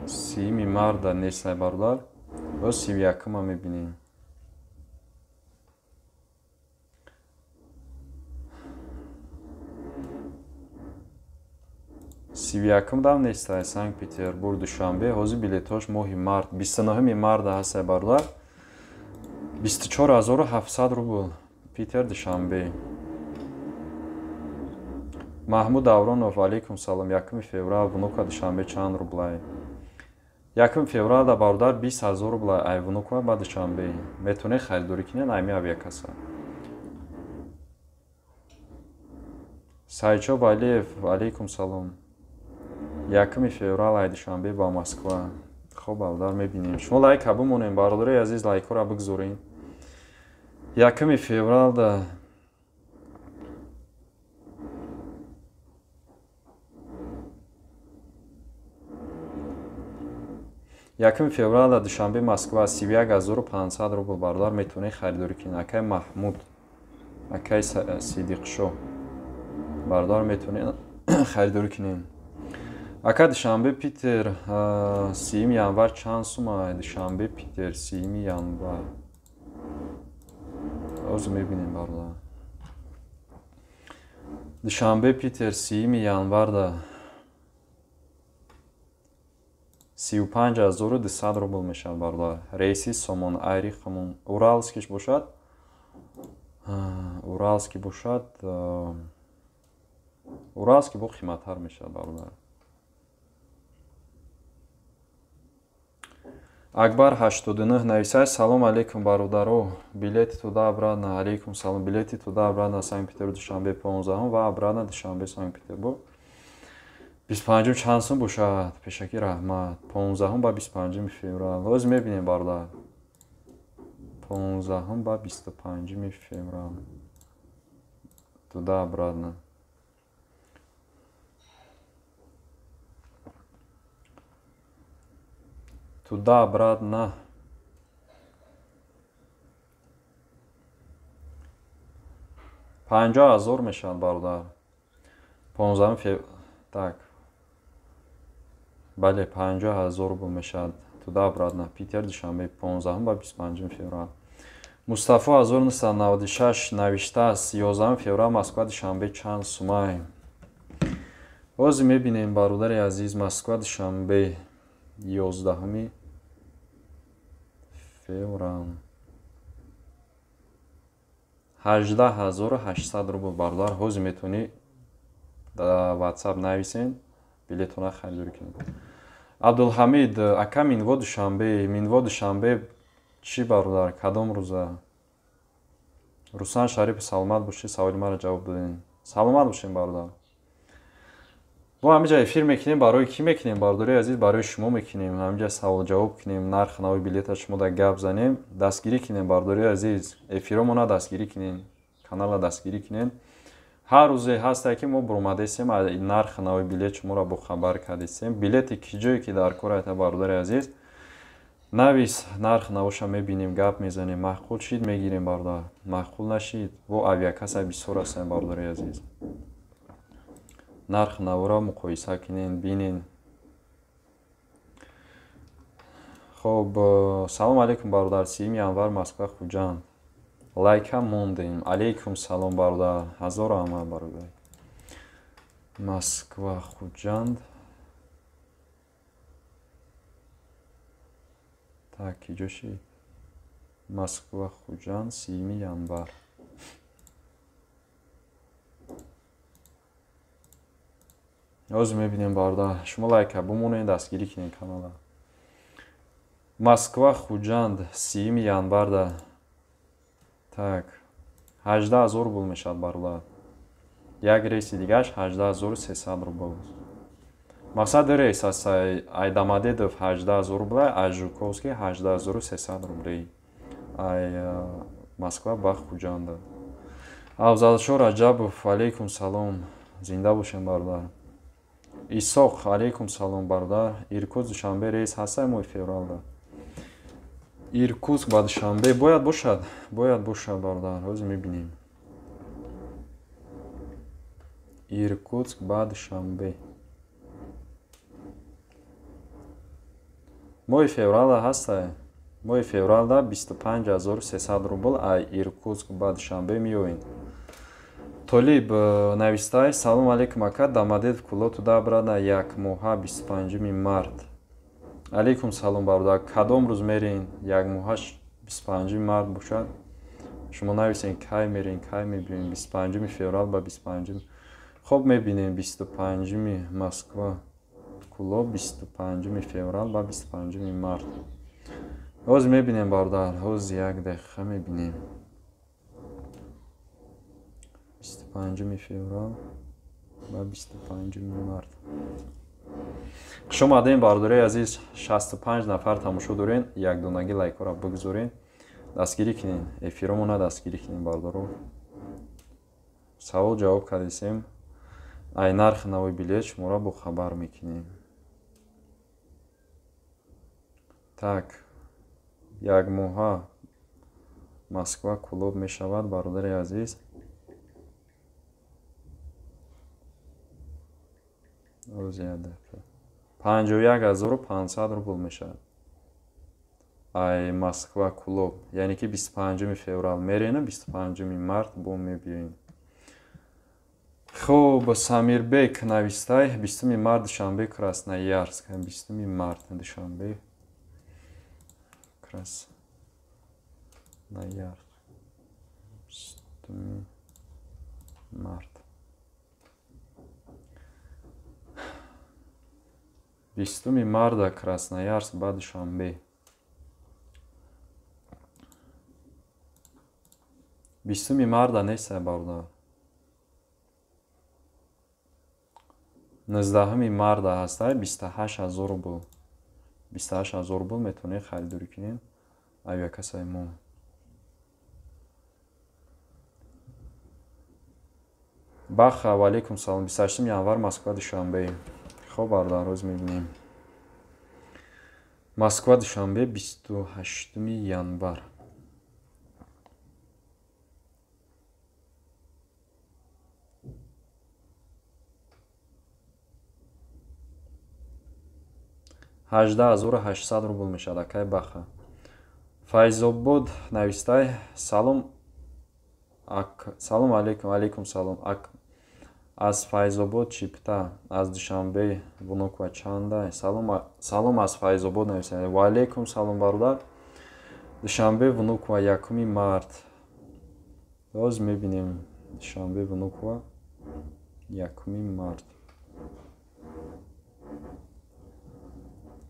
3 марта нестай бародар. Боз 31-ма мебинем. 31 дам нестай Санкт-Петербург, Душанбе. Ҳозир билетҳош моҳи март, 29 марта ҳастай бародар. 24700 рубл. Питер, Душанбе. Маҳмуд Давронов, алейкум салом. 1 феврал Внуково Душанбе чанд рублай? 1 феврал да бародар 20000 рублай ай Внуково ба Душанбе. Метавонед харидорӣ кунед айми авиакасса. Сайчо Валиев, алейкум салом. 1 феврал ай Душанбе ба Москва. Хоб бародар мебинем. Шумо лайка бимонем бародарои азиз, лайкҳоро бигзоред. 1 феврал да 1 феврал да Душанбе Москва 31500 рубл бародар метавонед харидорӣ кунед. Акай Маҳмуд, акай Сидиқшо бародар метавонед харидорӣ кунед. Ака Душанбе Питер 3 январ чанд сума? Душанбе Питер 3 январ. Ҳозир мебинем бародар. Душанбе Питер 3 январ да 35200 рубл мешавад бародар. Рейси Сомон Айри Хамон Уралскиш бошад. Уралский бошад. Уралский бо қиматтар мешавад бародар. Акбар 89 нависад: салом алейкум бародаро, билети туда обратно. Алейкум салом. Билети туда обратно Санкт-Петербург Душанбе 15 ва обратно Душанбе Санкт-Петербург 25 чанд сум бошад? Пешакӣ раҳмат. 15 ба 25 феврал. Ҳозир мебинем бародар. 15 ба 25 феврал. Туда обратно. Туда обратно. 50000 мешавад бародар. 15 феврал. Так. Бале, 50000 рубл мешавад. Туда обратно. Питер, Душанбе 15 ба 25 феврал. Мустафо 1996 навиштааст: 11 феврал Москва Душанбе чанд сумай? Ҳозир мебинем бародари азиз, Москва Душанбе 11 феврал. 18800 рубл бародар. Ҳозир метавонӣ дар WhatsApp нависен, билетона харидорӣ кунед. Абдулҳамид ака, Минво Душанбе, Минво Душанбе чӣ бародар, кадом рӯза? Руслан Шарипов, саломат бошед, саволи маро ҷавоб додем. Саломат бошем бародар. Мо ҳаминҷа эфир мекунем, барои кӣ мекунем бародари азиз? Барои шумо мекунем. Ҳаминҷа савол ҷавоб кунем, нархи нави билета шумо дар гап занем, дастгирӣ кунем бародари азиз. Эфиромона дастгирӣ кунем, канала дастгирӣ кунем. Ҳар рӯзе ҳастае ки мо буромадесем, нархи нави билет шуморо бохабар кардесем. Билети ки ҷое ки дар кор айта бародари азиз, навис, нарх навоша мебинем, гап мезанем. Маъқул шид мегирем бародар, маъқул нашид во авиакасса бисёр ҳастем бародари азиз. Нарх навора муқоиса кунен, бинен. Хоб, салом алейкум бародар, 30 январ Москва Хуҷанд. Лайка мондем. Алейкум салом бародар, ҳазор раҳмат бародар. Москва Хуҷанд. Так, киҷо шид? Москва Хуҷанд 30 январ. Ҳозир мебинем бародар, шумо лайка бимонед, дастгирӣ кунед канала. Москва Хуҷанд 30 январда. Так, 18000 рубл мешавад бародар. Як рейси дигааш 18300 рубл. Мақсади рейс аст ай Домодедов 18000 рубл, ай Жуковский 18300 рублей. Ай Москва ба Хуҷанда. Афзалшо Раҷабов, алейкум салом. Зинда бошем бародар. Исоқ, алейкум салом бародар. Иркутск Душанбе рейс ҳастай моҳи февралда? Иркутск ба Душанбе бояд бошад, бояд бошад бародар. Ҳозир мебинем. Иркутск ба Душанбе моҳи февралда ҳастай. Моҳи февралда 25300 рубл ай Иркутск ба Душанбе меоем. Толиб навистай: салом алейкум ака, Домодедов Кулоб туда обратно як моҳа 25 март. Алейкум салом бародар, кадом рӯз мерин? Як моҳа 25 март бошад. Шумо нависен кай мерин, кай мебиёем? 25 феврал ба 25. Хоб мебинем 25 Москва Кулоб 25 феврал ба 25 март. Ҳозир мебинем бародар, ҳозир як дақиқа мебинем. 25 феврал ба 25 март. Хуш омадем бародарои азиз, 65 нафар тамошо дорен, якдонагӣ лайкҳоро бигузорен, дастгирӣ кунен, эфиромона дастгирӣ кунен бародаро. Савол ҷавоб кардесем, ай нархи нави билет шуморо бохабар мекунем. Так, як моҳа Москва Кулоб мешавад бародари азиз. 51500 рубл мешавад ай Москва Кулоб, яъне ки 25 феврал мерена, 25 март бо мебиёем. Хоб, Самирбек навистай: 20 март Душанбе Красноярск. 20 март Душанбе Красноярск. 20 март. 20 марта Красноярск ба Душанбе. 20 марта нест бародар. 19 марта ҳастай, 28000 рубл. 28000 рубл метавонед харидорӣ кунед авиакассаи мо. Баха, ва алейкум салом. 28 январ Москва Душанбе. Хоб бародар, рӯз мебинем. Москва Душанбе 28 январ. 18800 рубл мешавад акай Баха. Файзобод навистай: салом салом алейкум, алейкум салом. Аз Файзобод чипта, аз Душанбе Внуково чанда? Салом, салом аз Файзобод навистай. Ва алейкум салом бародар. Душанбе Внуково 1 март. Ҳозир мебинем Душанбе Внуково 1 март.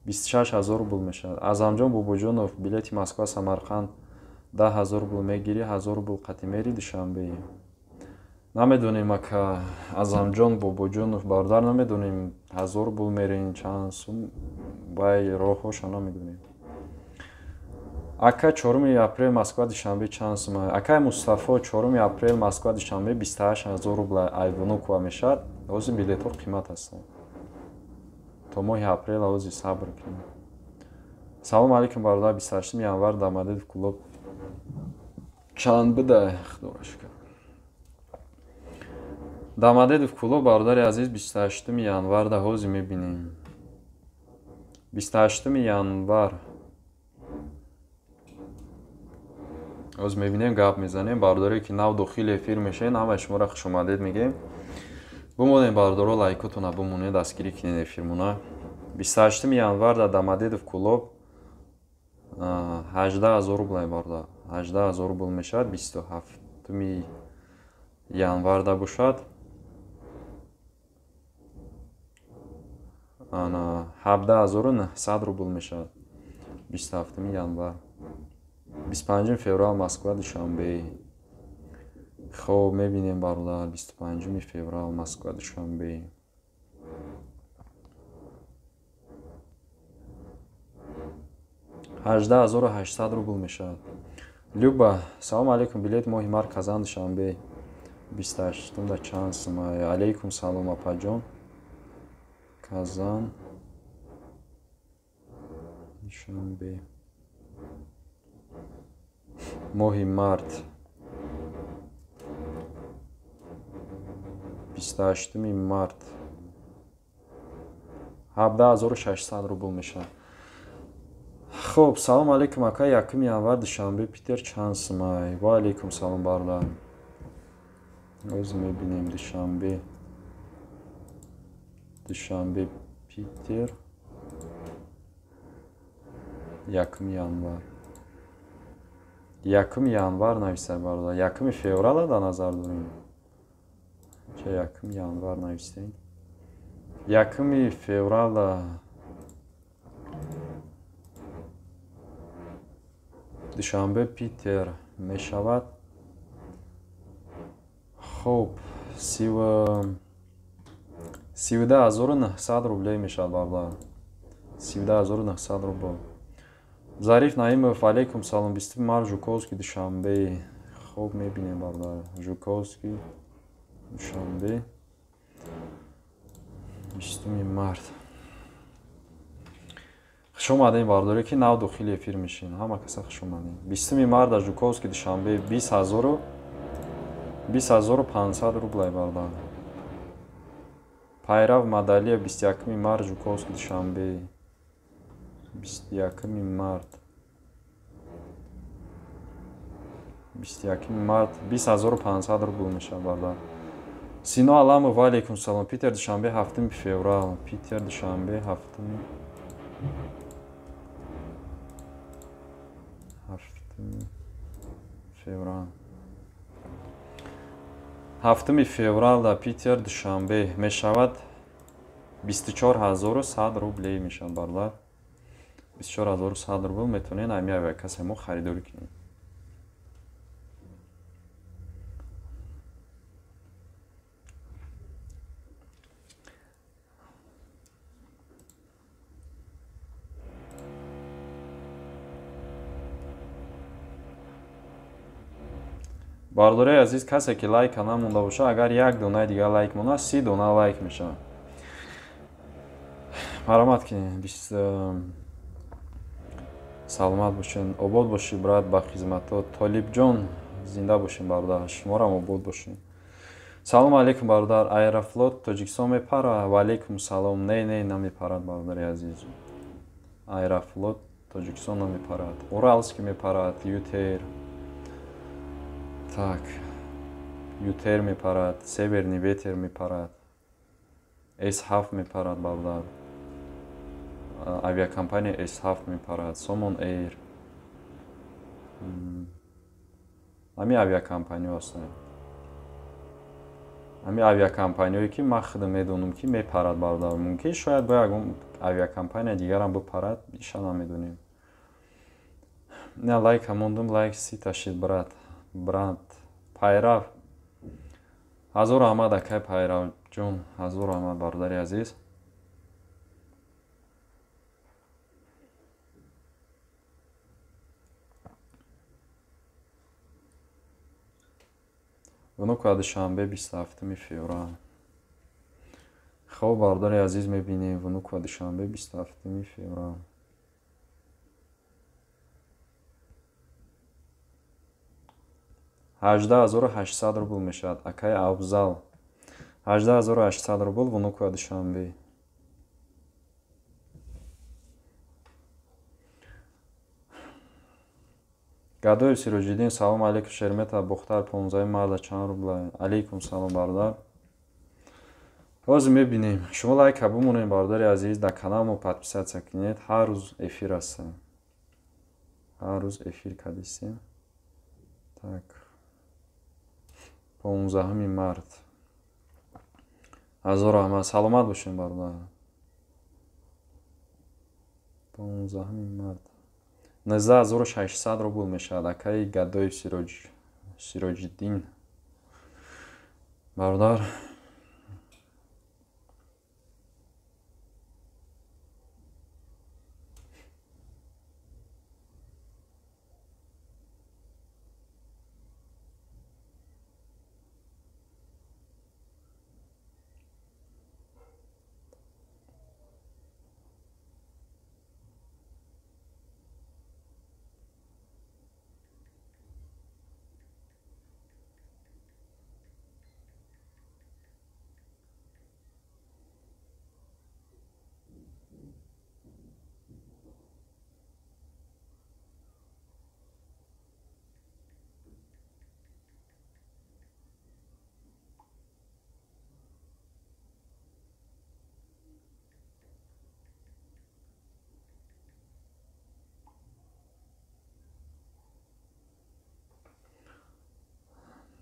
26 000 рубл мешавад. Азамҷон Бобоҷонов билети Москва Самарқанд 10 000 рубл мегирӣ, 1000 рубл қати мери Душанбе. Намедонем ака Азамҷон Бобоҷонов бародар, намедонем 1000 рубл мерин чанд сум, вай роҳҳоша намедонем. Ака 4 апрел Москва Душанбе чанд сум? Акай Мустафо 4 апрел Москва Душанбе 28 000 рубл ай Внуково мешавад. Ҳозир билетҳо қимат ҳастанд. То моҳи апрел ҳозир сабр кунем. Салом алейкум бародар, 28 январ Домодедово клуб чанд буда? Худоро шукр. Домодедово клуб бародари азиз 28 январ да ҳозир мебинем. 28 январ ҳозир мебинем, гап мезанем. Бародаре ки нав дохили эфир мешавед, ҳамаи шуморо хушомадед мегӯем. Бимонед бародаро, лайкотона бимонед, дастгирӣ кунед эфирмона. 28 январ дар Домодедово клуб 18 000 рубл бародар, 18 000 рубл мешавад. 27 январ да бошад ана 17900 рубл мешавад. 27 январ. 25 феврал Москва Душанбе. Хоб мебинем бародар, 25 феврал Москва Душанбе. 18800 рубл мешавад. Люба, салом алейкум, билет моҳи март Казан Душанбе 28 да чанд сум? Алейкум салом апаҷон. Казан Душанбе моҳи март 28 март 17600 рубл мешавад. Хоб, салом алейкум ака, 1 январ Душанбе Питер чанд сум? Ва алейкум салом бародар. Ҳозир мебинем Душанбе Питер 1 январ. 1 январ нависед бародар. 1 феврала дар назар дорем. Ча 1 январ нависед? 1 феврала Душанбе Питер мешавад. Хоб, 32900 рублей мешавад бародар. 32900 рубл. Зариф Наимов, алейкум салом, 20 март Жуковский Душанбе. Хоб мебинем бародар. Жуковский Душанбе 20 март. Хуш омадем бародаре ки нав дохили эфир мешин. Ҳама каса хуш омадем. 20 март дар Жуковский Душанбе 20500 рублей бародар. Пайрав Мадалиев 21 март Жуковский Душанбе 21 март 21 март 20500 рубл мешавад бародар. Сино Аламов, ва алейкум салом. Питер Душанбе 7 феврал. Питер Душанбе 7 феврал. 7 феврал дар Питер Душанбе мешавад 24100 рублей мешавад бародар. 24100 рубл метавонед ҳамин авиакассаи мо харидорӣ кунед. Бародарои азиз, касе ки лайка намонда бошад, агар як донаи дигар лайк монад, 30 дона лайк мешавад. Марҳамат кунед. Саломат бошед, обод бошед, брат, ба хизматот. Толибҷон, зинда бошед, бародар, шуморам обод бошед. Салом алейкум, бародар. Аэрофлот Тоҷикистон мепарад? Ва алейкум салом. Не, не, намепарад, бародари азиз. Аэрофлот Тоҷикистон намепарад. Уралский мепарад, Ютер. Так, Ютер мепарад, Северный ветер мепарад, С7 мепарад, бародар. Авиакомпания С7 мепарад, Сомон Эйр. Ҳамин авиакомпаниё ҳастанд. Ҳамин авиакомпаниёе ки ман худам медонам ки мепарад бародар. Мумкин шояд бо ягон авиакомпания дигарам бипарад, иша намедонем. На лайк мондум, лайк сита шид брат. Брат. Пайрав. Ҳазор раҳмат акай Пайрав ҷон, ҳазор раҳмат бародари азиз. Внуково Душанбе 27 феврал. Хоб бародари азиз мебинем Внуково Душанбе 27 феврал. 18800 рубл мешавад акай Афзал. 18800 рубл Внуково Душанбе. Гадоев Сироҷиддин, салом алейкум. Шермета Бухтар 15 марта чанд рубла? Алейкум салом бародар. Ҳозир мебинем. Шумо лайка бимонед бародари азиз, дар каналмо подписатсия кунед. Ҳар рӯз эфир ҳастем. Ҳар рӯз эфир кардистем. Так. 15 март. Ҳазор раҳмат. Саломат бошем бародар. 15 март. 19600 рубл мешавад акаи Гадоев Сироҷиддин. Бародар.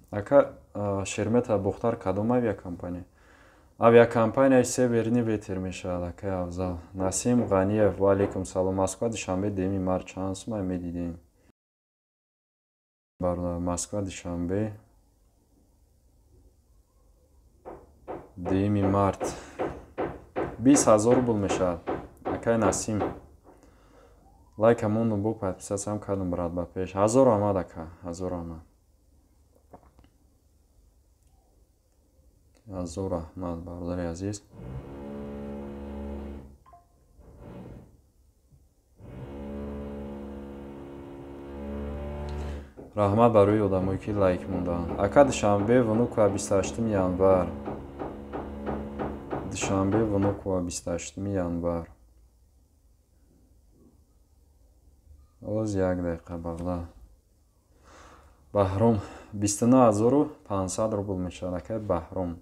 Ака Шермета Бухтар кадом авиакомпания? Авиакомпанияи Северный ветер мешавад акай Афзал. Насим Ғаниев, ва алейкум салом. Москва Душанбе 2 март чанд сумай медидем? Бародар, Москва Душанбе 2 март 20000 рубл мешавад акай Насим. Лайка мондум, бо подписатсиям кардум брат ба пеш. Ҳазор раҳмат ака, ҳазор раҳмат. Ҳазор раҳмат бародари азиз. Раҳмат барои одамое ки лайк мондаанд. Ака Душанбе Внуково 28 январ. Душанбе Внуково 28 январ. Оз як дақиқа бародар. Баҳром 29500 рубл мешавад акай Баҳром.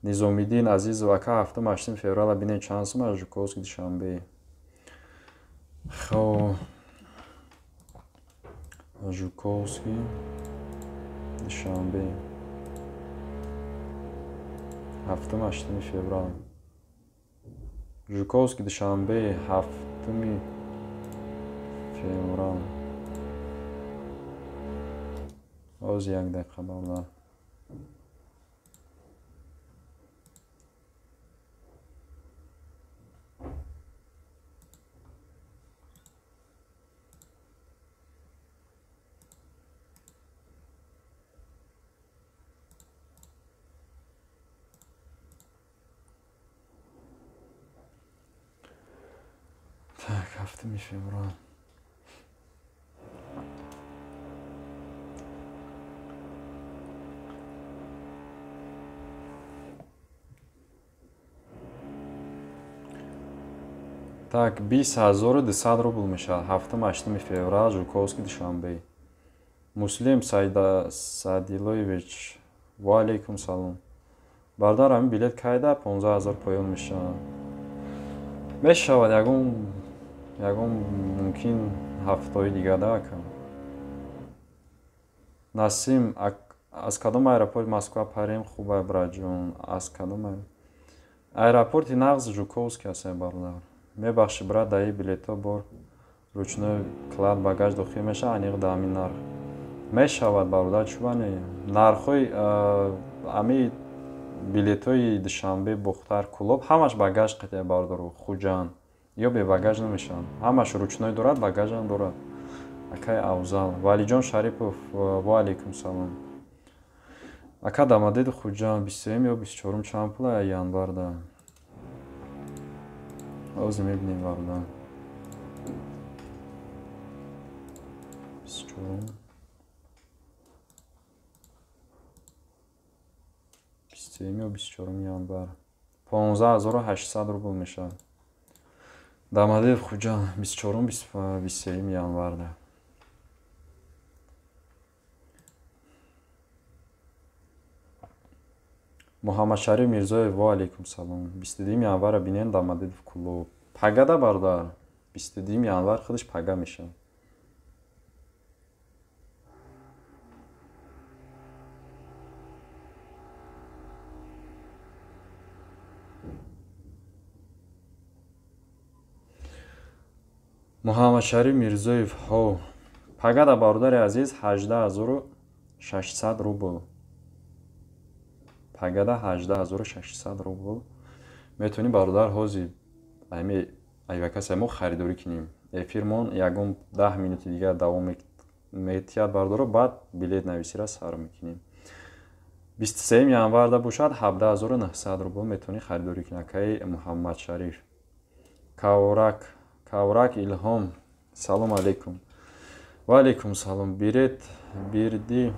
Низомиддин Азизов, ака 7-8 феврала бинед чанд сум аз Жуковский Душанбе. Хоб Жуковский Душанбе 7-8 феврал. Жуковский Душанбе 7 феврал. Оз як дақиқа бародар. Так, 7 феврал. Так, 20200 рубл мешавад. 7-8 феврал, Жуковский Душанбе. Муслим Саидилоевич, ва алейкум салом. Бародар, ҳамин билет кайда 15000 поён мешавад. Мешавад ягон мумкин ҳафтаҳои дигар да ака. Насим, аз кадом аэропорт Москва парем хубай, браҷон? Аз кадом аэропорти нағз Жуковский астае, бародар. Мебахши, брат, даи билетҳо бор ручной клад багаж дохил мешавад, аниқ да ҳамин нарх мешавад, бародар. Чӯбане нархҳои ҳамин билетҳои Душанбе, Бохтар, Кӯлоб ҳамаш багаж қатъия, бародаро. Хуҷанд ё бебагаж намешаванд, ҳамаш ручной дорад, багажам дорад. Акай Авзал, Валиҷон Шарипов, ва алейкум салом. Ака, Дамадеди Хуҷанд 23 ё 24 чанд пула январда? Ҳозир мебинем, бародар. 24, 23 ё 24 январ 15800 рубл мешавад. Дамадеди Хуҷанд 24, 23 январда. Муҳаммадшариф Мирзоев, ва алейкум салом. 22 январа бинен Дамадедов Кӯлоб. Пагада, бародар, 22 январ худаш пага мешавад. Муҳаммадшариф Мирзоев, ҳо, пагада, бародари азиз, 18600 рубл. Пагада 18600 рубл. Метавонӣ, бародар, ҳозир ами айвакаса мо харидорӣ кунем. Эфирмон ягон 10 минути дигар давом метиҳад, бародаро, баъд билет нависира сар мекунем. 23 январда бошад 17900 рубл метавонӣ харидорӣ кунӣ, акаи Муҳаммадшариф. Каврак, Каврак Илҳом, салом алейкум. Ва алейкум салом. Билет бирди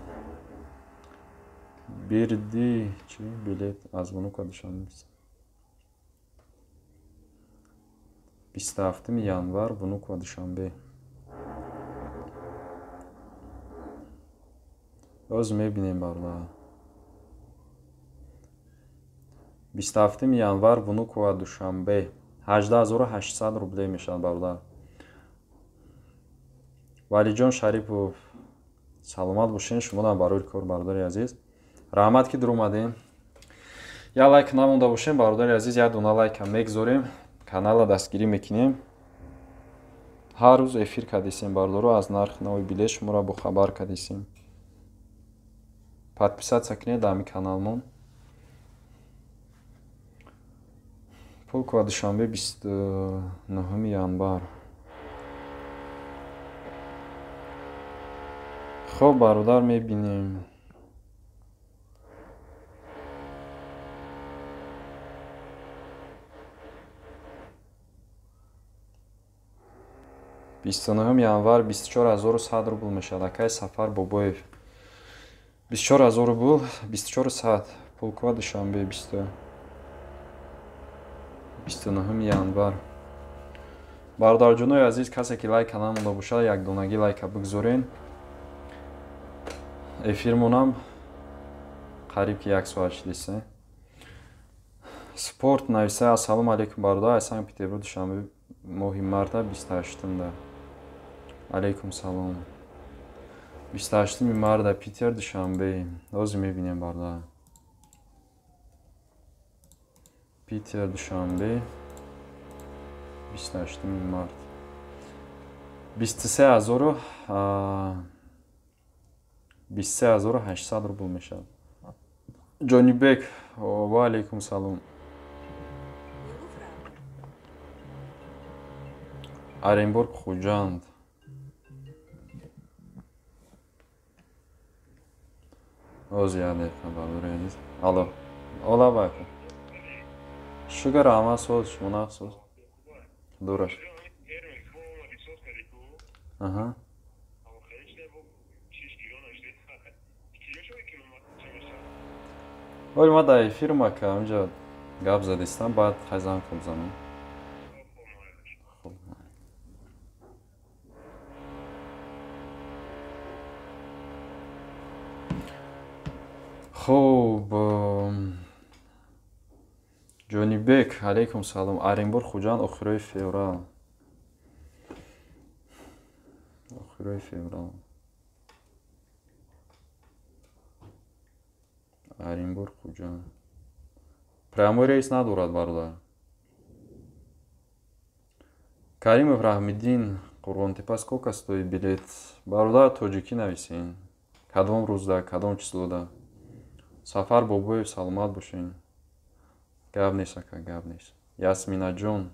бирди чи билет аз Внуково Душанбе 27 январ Внуково Душанбе. Боз мебинем, бародар. 27 январ Внуково Душанбе 18800 рубле мешавад, бародар. Валиҷон Шарипов, саломат бошен, шумоам барои кор, бародари азиз. Раҳмат, ки дуромадем. Я лайк намонда бошем, бародари азиз, як дона лайка мегзорем, канала дастгирӣ мекунем. Ҳар рӯз эфир кардесем, бародаро, аз нархи нави билет шуморо бохабар кардесем. Подписаться кунед дар ҳамин каналмон. Пулково Душанбе 29 январ. Хоб, бародар, мебинем. 29 январ 24100 рубл мешавад. Акай Сафар Бобоев 24000 рубл, 2400. Пулково Душанбе 29 январ. Бародарҷонои азиз, касе ки лайка намонда бошад, якдонагӣ лайка бигзорен. Эфирмонам қариб ки як соат шудист. Спорт нависа: ассалому алейкум, бародар, аз Санкт Петербург Душанбе моҳи марта 28-да. Алейкум салом. 28 марта Питер Душанбе. Ҳозир мебинем, бародар. Питер Душанбе 28 март 23800 рубл мешавад. Ҷонибек, ва алейкум салом. Оренбург Хуҷанд. Ҳозир як дақиқа, бародари азиз. Алло, ола бака. Шукр, раҳмат, соз, шумо нағз, соз. Дураш. Аҳа. Оли ма дар эфирм, ака, ҳаминҷа гап задистам, баъд хай занг бизанам. Хуб, Ҷонибек, алейкум салом. Оренбург Хуҷанд охирои феврал. Охирои феврал. Оренбург Хуҷанд. Прямой рейс надорад, бародар. Каримов Раҳмиддин, Қурғонтепа, сколько стоит билет? Бародар, тоҷикӣ нависен. Кадом рӯзда, кадом числода? Сафар Бобоев, саломат бошен. Гап нест, ака, гап нест. Ясминаҷон,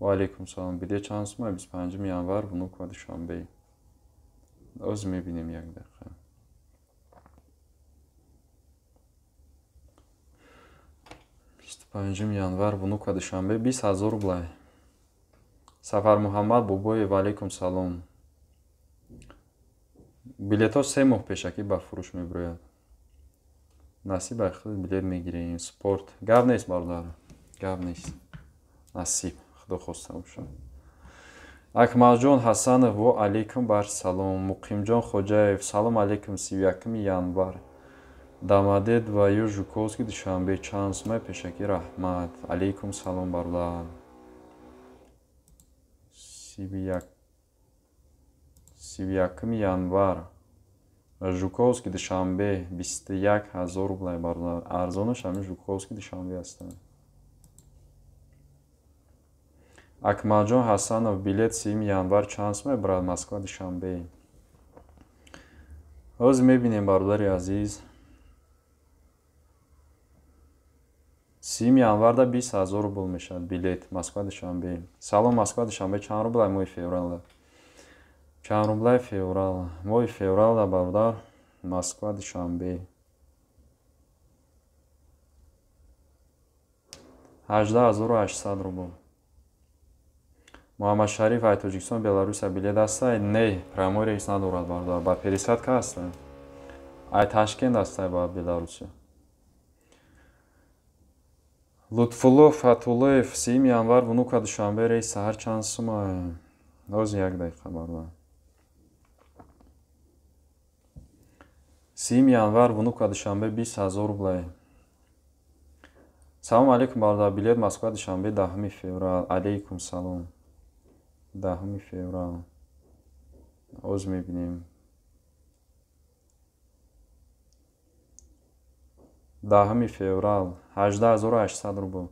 ва алейкум салом. Билет чанд сума? 25 январ, Внуково, Душанбе. Оз мебинем, як дақиқа. 25 январ, Внуково, Душанбе, 20 000 рублай. Сафар Муҳаммад Бобоев, алейкум салом. Билетҳо 3 моҳ пешакӣ ба фурӯш мебирояд. Насиб ай худ билет мегирем. Спорт. Гап нест, бародар. Гап нест. Насиб, худо хоста бошад. Акмалҷон Ҳасанов, во алейкум бар салом. Муқимҷон Хоҷаев, салом алейкум, 31 январ. Дамадед ва ё Жуковский, Душанбе, чанд сумаи пешакӣ, раҳмат. Алейкум салом, бародар. 31 январ. Жуковский, Душанбе, 21 000 рублай, бародар. Арзонаш ҳамин Жуковский, Душанбе ҳастанд. Акмалҷон Ҳасанов, билет 30 январ чанд сумай, брат, Москва, Душанбе. Ҳозир мебинем, бародари азиз. 30 январда 20 000 рубл мешавад билет Москва, Душанбе. Салом, Москва, Душанбе чанд рублай моҳи февралда? Чанд рублай феврал? Моҳи февралда, бародар, Москва, Душанбе 18 800 рубл. Муҳаммадшариф, ай Тоҷикистон, Беларусия билет ҳастай? Не, прямой рейс надорад, бародар. Ба пересадка ҳастай. Ай Ташкент ҳастай ба Беларусия. Лутфулло Фатуллоев, 30 январ, Внуково, Душанбе, рейс саҳар чанд сума? Ҳозир як дақиқа, бародар. 30 январ, Внуково, Душанбе, 20 000 рублай. Салом алейкум, бародар, билет Москва, Душанбе, 10 феврал. Алейкум салом. 10 феврал. Ҳозир мебинем. 10 феврал, 18 800 рубл.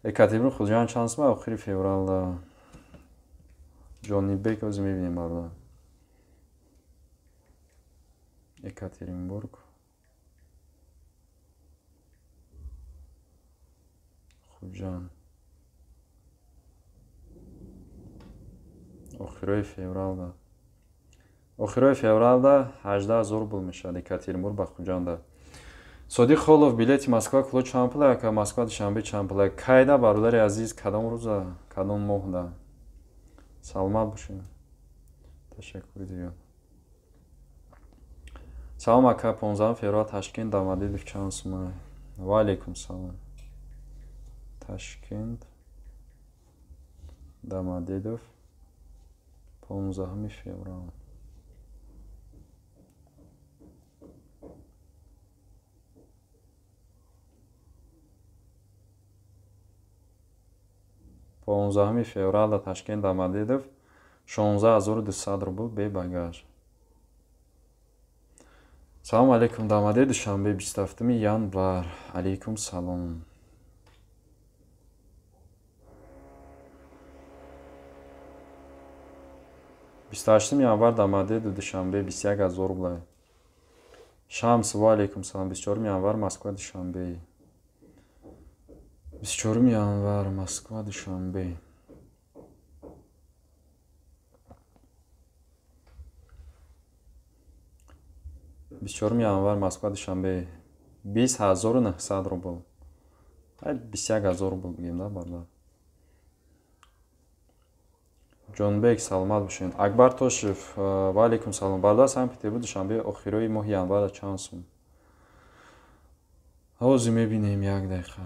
Екатеринбург, Хуҷанд чанд сума охири феврал? Ҷонибек, ҳозир мебинем, бародар. Екатеринбург, Хуҷанд. Охирои февралда. Охирои февралда 18 000 рубл мешавад Екатеринбург ба Хуҷанда. Содиқ Холов, билети Москва Куло чанд пул ака? Москва, Душанбе чанд пул? Кайда, бародари азиз, кадом рӯза, кадом моҳда? Саломат бошед. Ташаккури зиёд. Салом ака, 15 феврал, Ташкент, Домодедово чанд сума? Ва алейкум салом. Ташкент, Домодедово, 15 феврал. 15 феврал дар Ташкент, Домодедово, 16 200 рубл бе багаж. Салом алейкум, Домодедово, Душанбе, 27 январ. Алейкум салом. 28 январ, Домодедово, Душанбе, 21 000 рублай. Шамс, ва алейкум салом. 24 январ, Москва, Душанбе. 24 январ, Москва, Душанбе. 24 январ, Москва, Душанбе, 20 900 рубл. 21 000 рубл бигем, да, бародар. Ҷонбек, саломат бошед. Акбар Тошев, ва алейкум салом. Бародар, Санкт-Петербург, Душанбе, охирои моҳи январ чанд сум? Ҳозир мебинем, як дақиқа.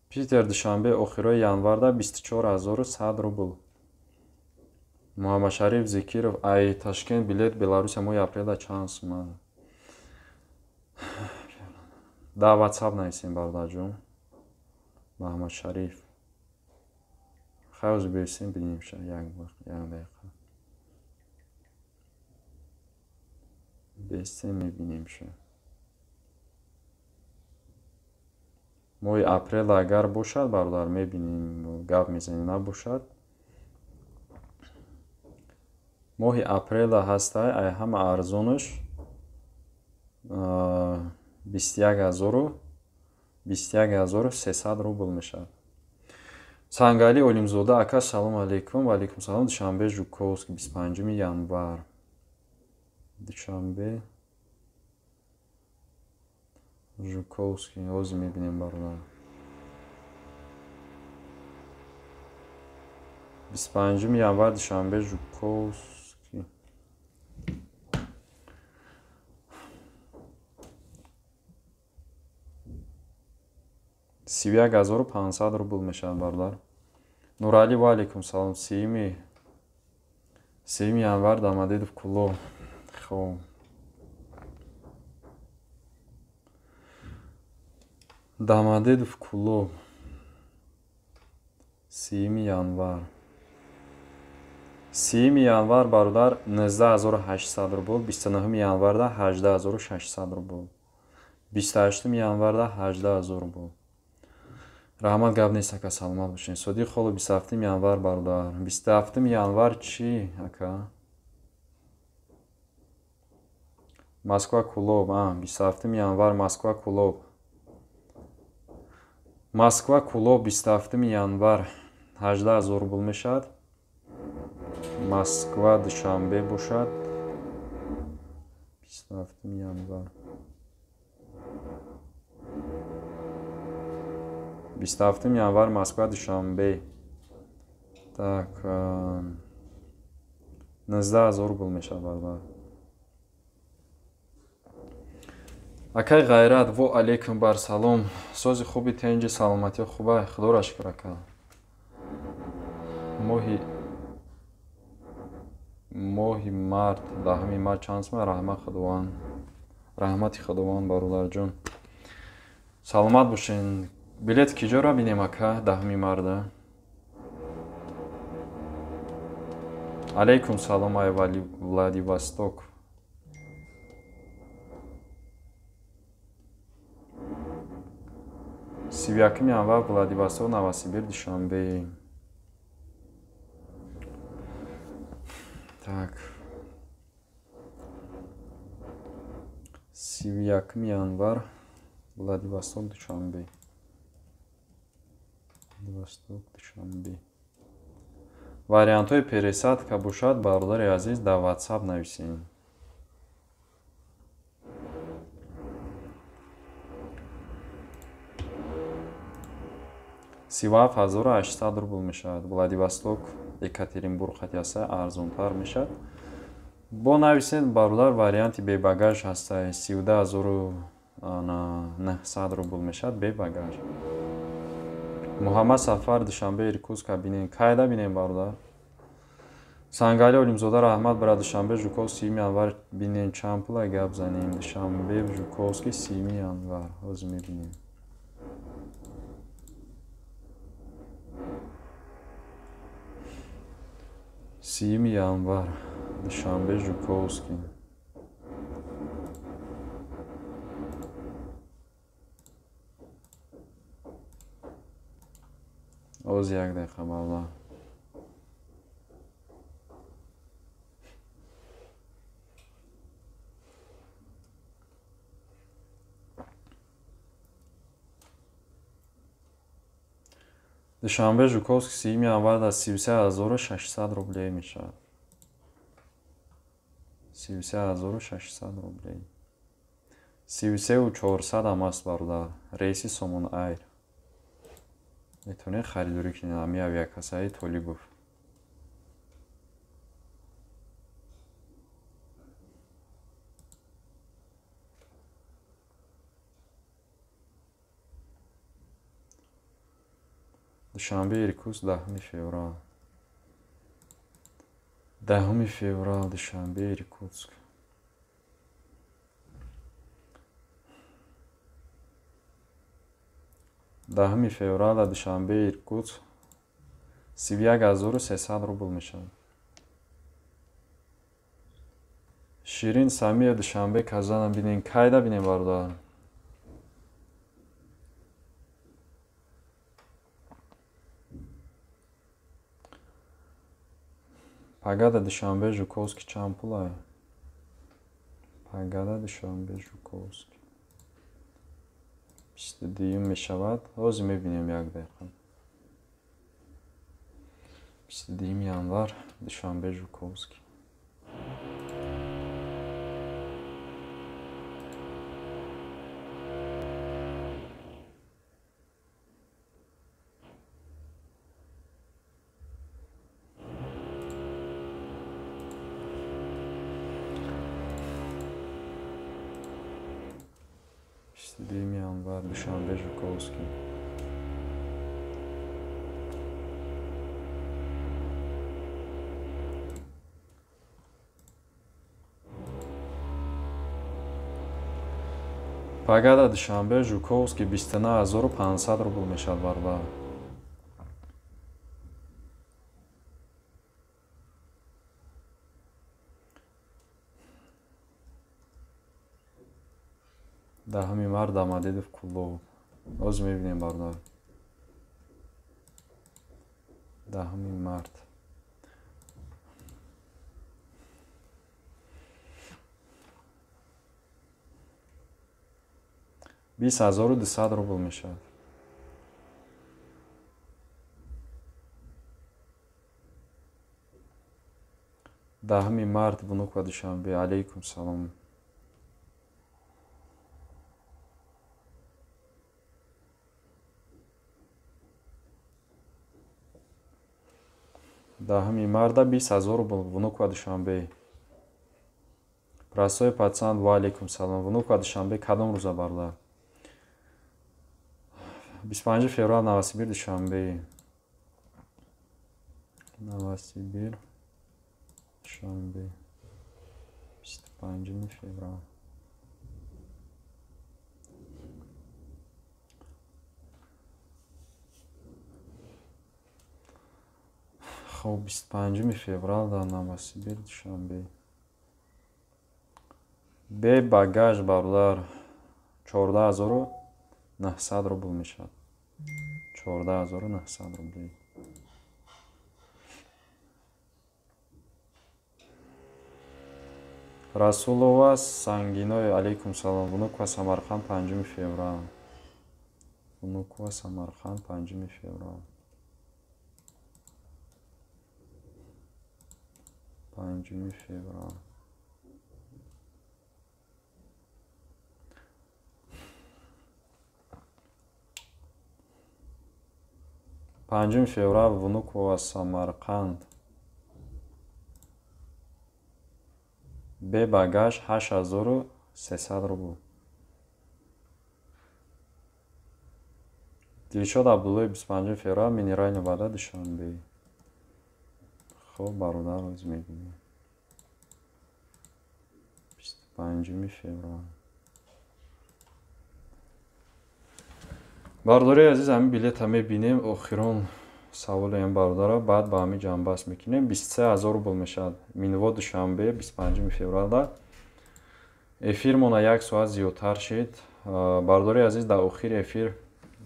Питер, Душанбе, охирои январда 24 100 рубл. Муҳаммадшариф Зикиров, ай Ташкент билет Беларусия моҳи апрелда чанд сума? Дар WhatsApp нависем, бародарҷон. Муҳаммадшариф. Хайр, ҳозир бирсем, бинем як дақиқа. Бесте мебинем ша. Моҳи апрел агар бошад, бародар, мебинем, гап мезанем, набошад. Моҳи апрела ҳастай, ай ҳама арзонаш 21300 рубл мешавад. Сангали Олимзода ака, салом алейкум. Ва алейкум салом. Душанбе Жуковский, 25 январ. Душанбе Жуковский, ҳозир мебинем бародар. 25 январ Душанбе Жуковский. 31500 рубл мешавад бародар. Нурали, ва алейкум салом. 3 январ Домодедово Кулоб. Хоб. Домодедово Кулоб. 3 январ. 3 январ бародар 19800 рубл, 29 январда 18600 рубл. 28 январда 18000 рубл. Раҳмат, гап нест ака, саломат бошед. Содиқ холо, 27 январ бародар. 27 январ чӣ ака? Москва Кулоб, 27 январ Москва Кулоб. Москва Кулоб 27 январ 18000 рубл мешавад. Москва Душанбе бошад 27 январ. 27 январ Москва Душанбе. Так, 19000 рубл мешавад бародар. Акай Ғайрат, во алейкум бар салом. Сози хуби тенҷи, саломатӣ хуба, худоро шукр ака. Моҳи март, 10 март чанд сум? Раҳмат Худованд. Раҳмати Худованд бародарҷон. Саломат бошен. Билет киҷоро бинем ака 10 марта? Алейкум салом, ай Владивосток. 31 январ Владивосток, Новосибир, Душанбе. Так. 31 январ Владивосток, Душанбе. Владивосток, Душанбе. Вариантҳои пересадка бошад, бародари азиз, дар WhatsApp нависед. 37800 рубл мешавад. Владивосток, Екатеринбург хати ҳаста, арзонтар мешавад. Бо нависед бародар, варианти бебагаж ҳаста, 32900 рубл мешавад бебагаж. Муҳаммад Сафар, Душанбе, Иркутск бинем. Кайда бинем бародар? Сангали Олимзода, раҳмат бара. Душанбе Жуков 30 январ бинем, чанд пула гап занем. Душанбе Жуковский 30 январ. Ҳозир мебинем. 30 январ Душанбе Жуковский. Оз як дақиқа бародар. Душанбе Жуковский 30 январ дар 33600 рублей мешавад. 33600 рублей. 33400 ҳам аст бародар. Рейси Сомон Айр. Метавонед харидорӣ кунед ҳамин авиакассаи Толибов. Душанбе Иркутск 10 феврал. 10 феврал Душанбе Иркутск. 10 феврал Душанбе Иркутск 31300 рубл мешавад. Ширин Самия Душанбе Казанам бинем. Кайда бинем бародар? Пагада Душанбе Жуковский чанд пулай? Пагада Душанбе Жуковский 22 мешавад. Ҳозир мебинем як дақиқа. 22 январ Душанбе Жуковский. Январ Душанбе Жуковский. Пагада Душанбе Жуковский 29500 рубл мешавад бародар. Даҳуми март Домодедово Кулоб. Ҳозир мебинем бародар. 10 март. 20200 рубл мешавад. 10 март Внуково Душанбе. Алейкум салом. 10 марта 20000 рубл Внуково Душанбе. Простой пацан, ва алейкум салом. Внуково Душанбе кадом рӯза бародар? 25 феврал Новосибир Душанбе. Новосибир Душанбе. 25 феврал. Хоб 25 феврал дар Новосибир Душанбе. Бе багаж бародар 14900 рубл мешавад. 14900 рубл. Расулова Сангиной, алейкум салом. Внуково Самарқанд 5 феврал. Внуково Самарқанд 5 феврал. 5 феврал. 5 феврал Внуково Самарқанд. Бе багаж 8300 рубл. Дилшод Абдуллоев 25 феврал Минеральная вода Душанбе. Хоб бародар ҳозир мебинем. 25 феврал. Бародари азиз, ҳамин билета мебинем. Охирон саволи ин бародара, баъд ба ҳамин ҷамъбаст мекунем. 23000 рубл мешавад. Минво Душанбе 25 февралда. Эфирмона як соат зиёдтар шид. Бародари азиз, дар охири эфир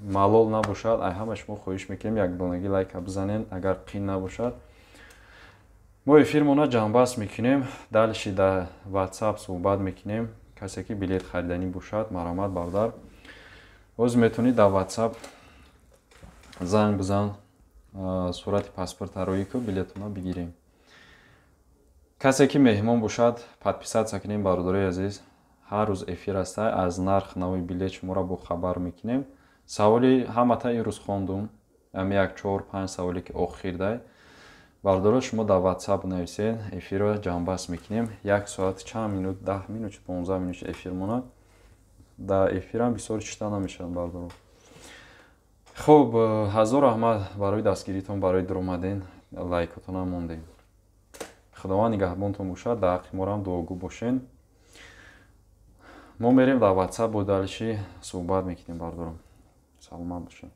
малол набошад, ай ҳама шумо хоҳиш мекунем якдонагӣ лайка бизанед, агар қин набошад. Мо эфирмона ҷамъбаст мекунем, дальше дар WhatsApp суҳбат мекунем. Касе ки билет хариданӣ бошад, марҳамат бародар. Ҳозир метавонӣ дар WhatsApp занг бизан, сурати паспорта роӣ ку, билетона бигирем. Касе ки меҳмон бошад, подписаться кунем бародарои азиз. Ҳар рӯз эфир аста, аз нарх нави билет шуморо бохабар мекунем. Саволи ҳамата ин рӯз хондум, ами як 4-5 саволе ки охирдай. Бародаро, шумо дар WhatsApp нависед, эфирро ҷамъбаст мекунем. Як соат чанд минут, 10 минут, 15 минут эфир монад. Дар эфирам бисёр чита намешавад бародаро. Хуб, ҳазор раҳмат барои дастгиритон, барои дуромаден, лайкотонам мондем. Худованд нигаҳбонтон бошад, дар ҳаққи морам дуогӯ бошен. Мо мерем дар WhatsApp бо дальше суҳбат мекунем бародаро. Саломат бошед.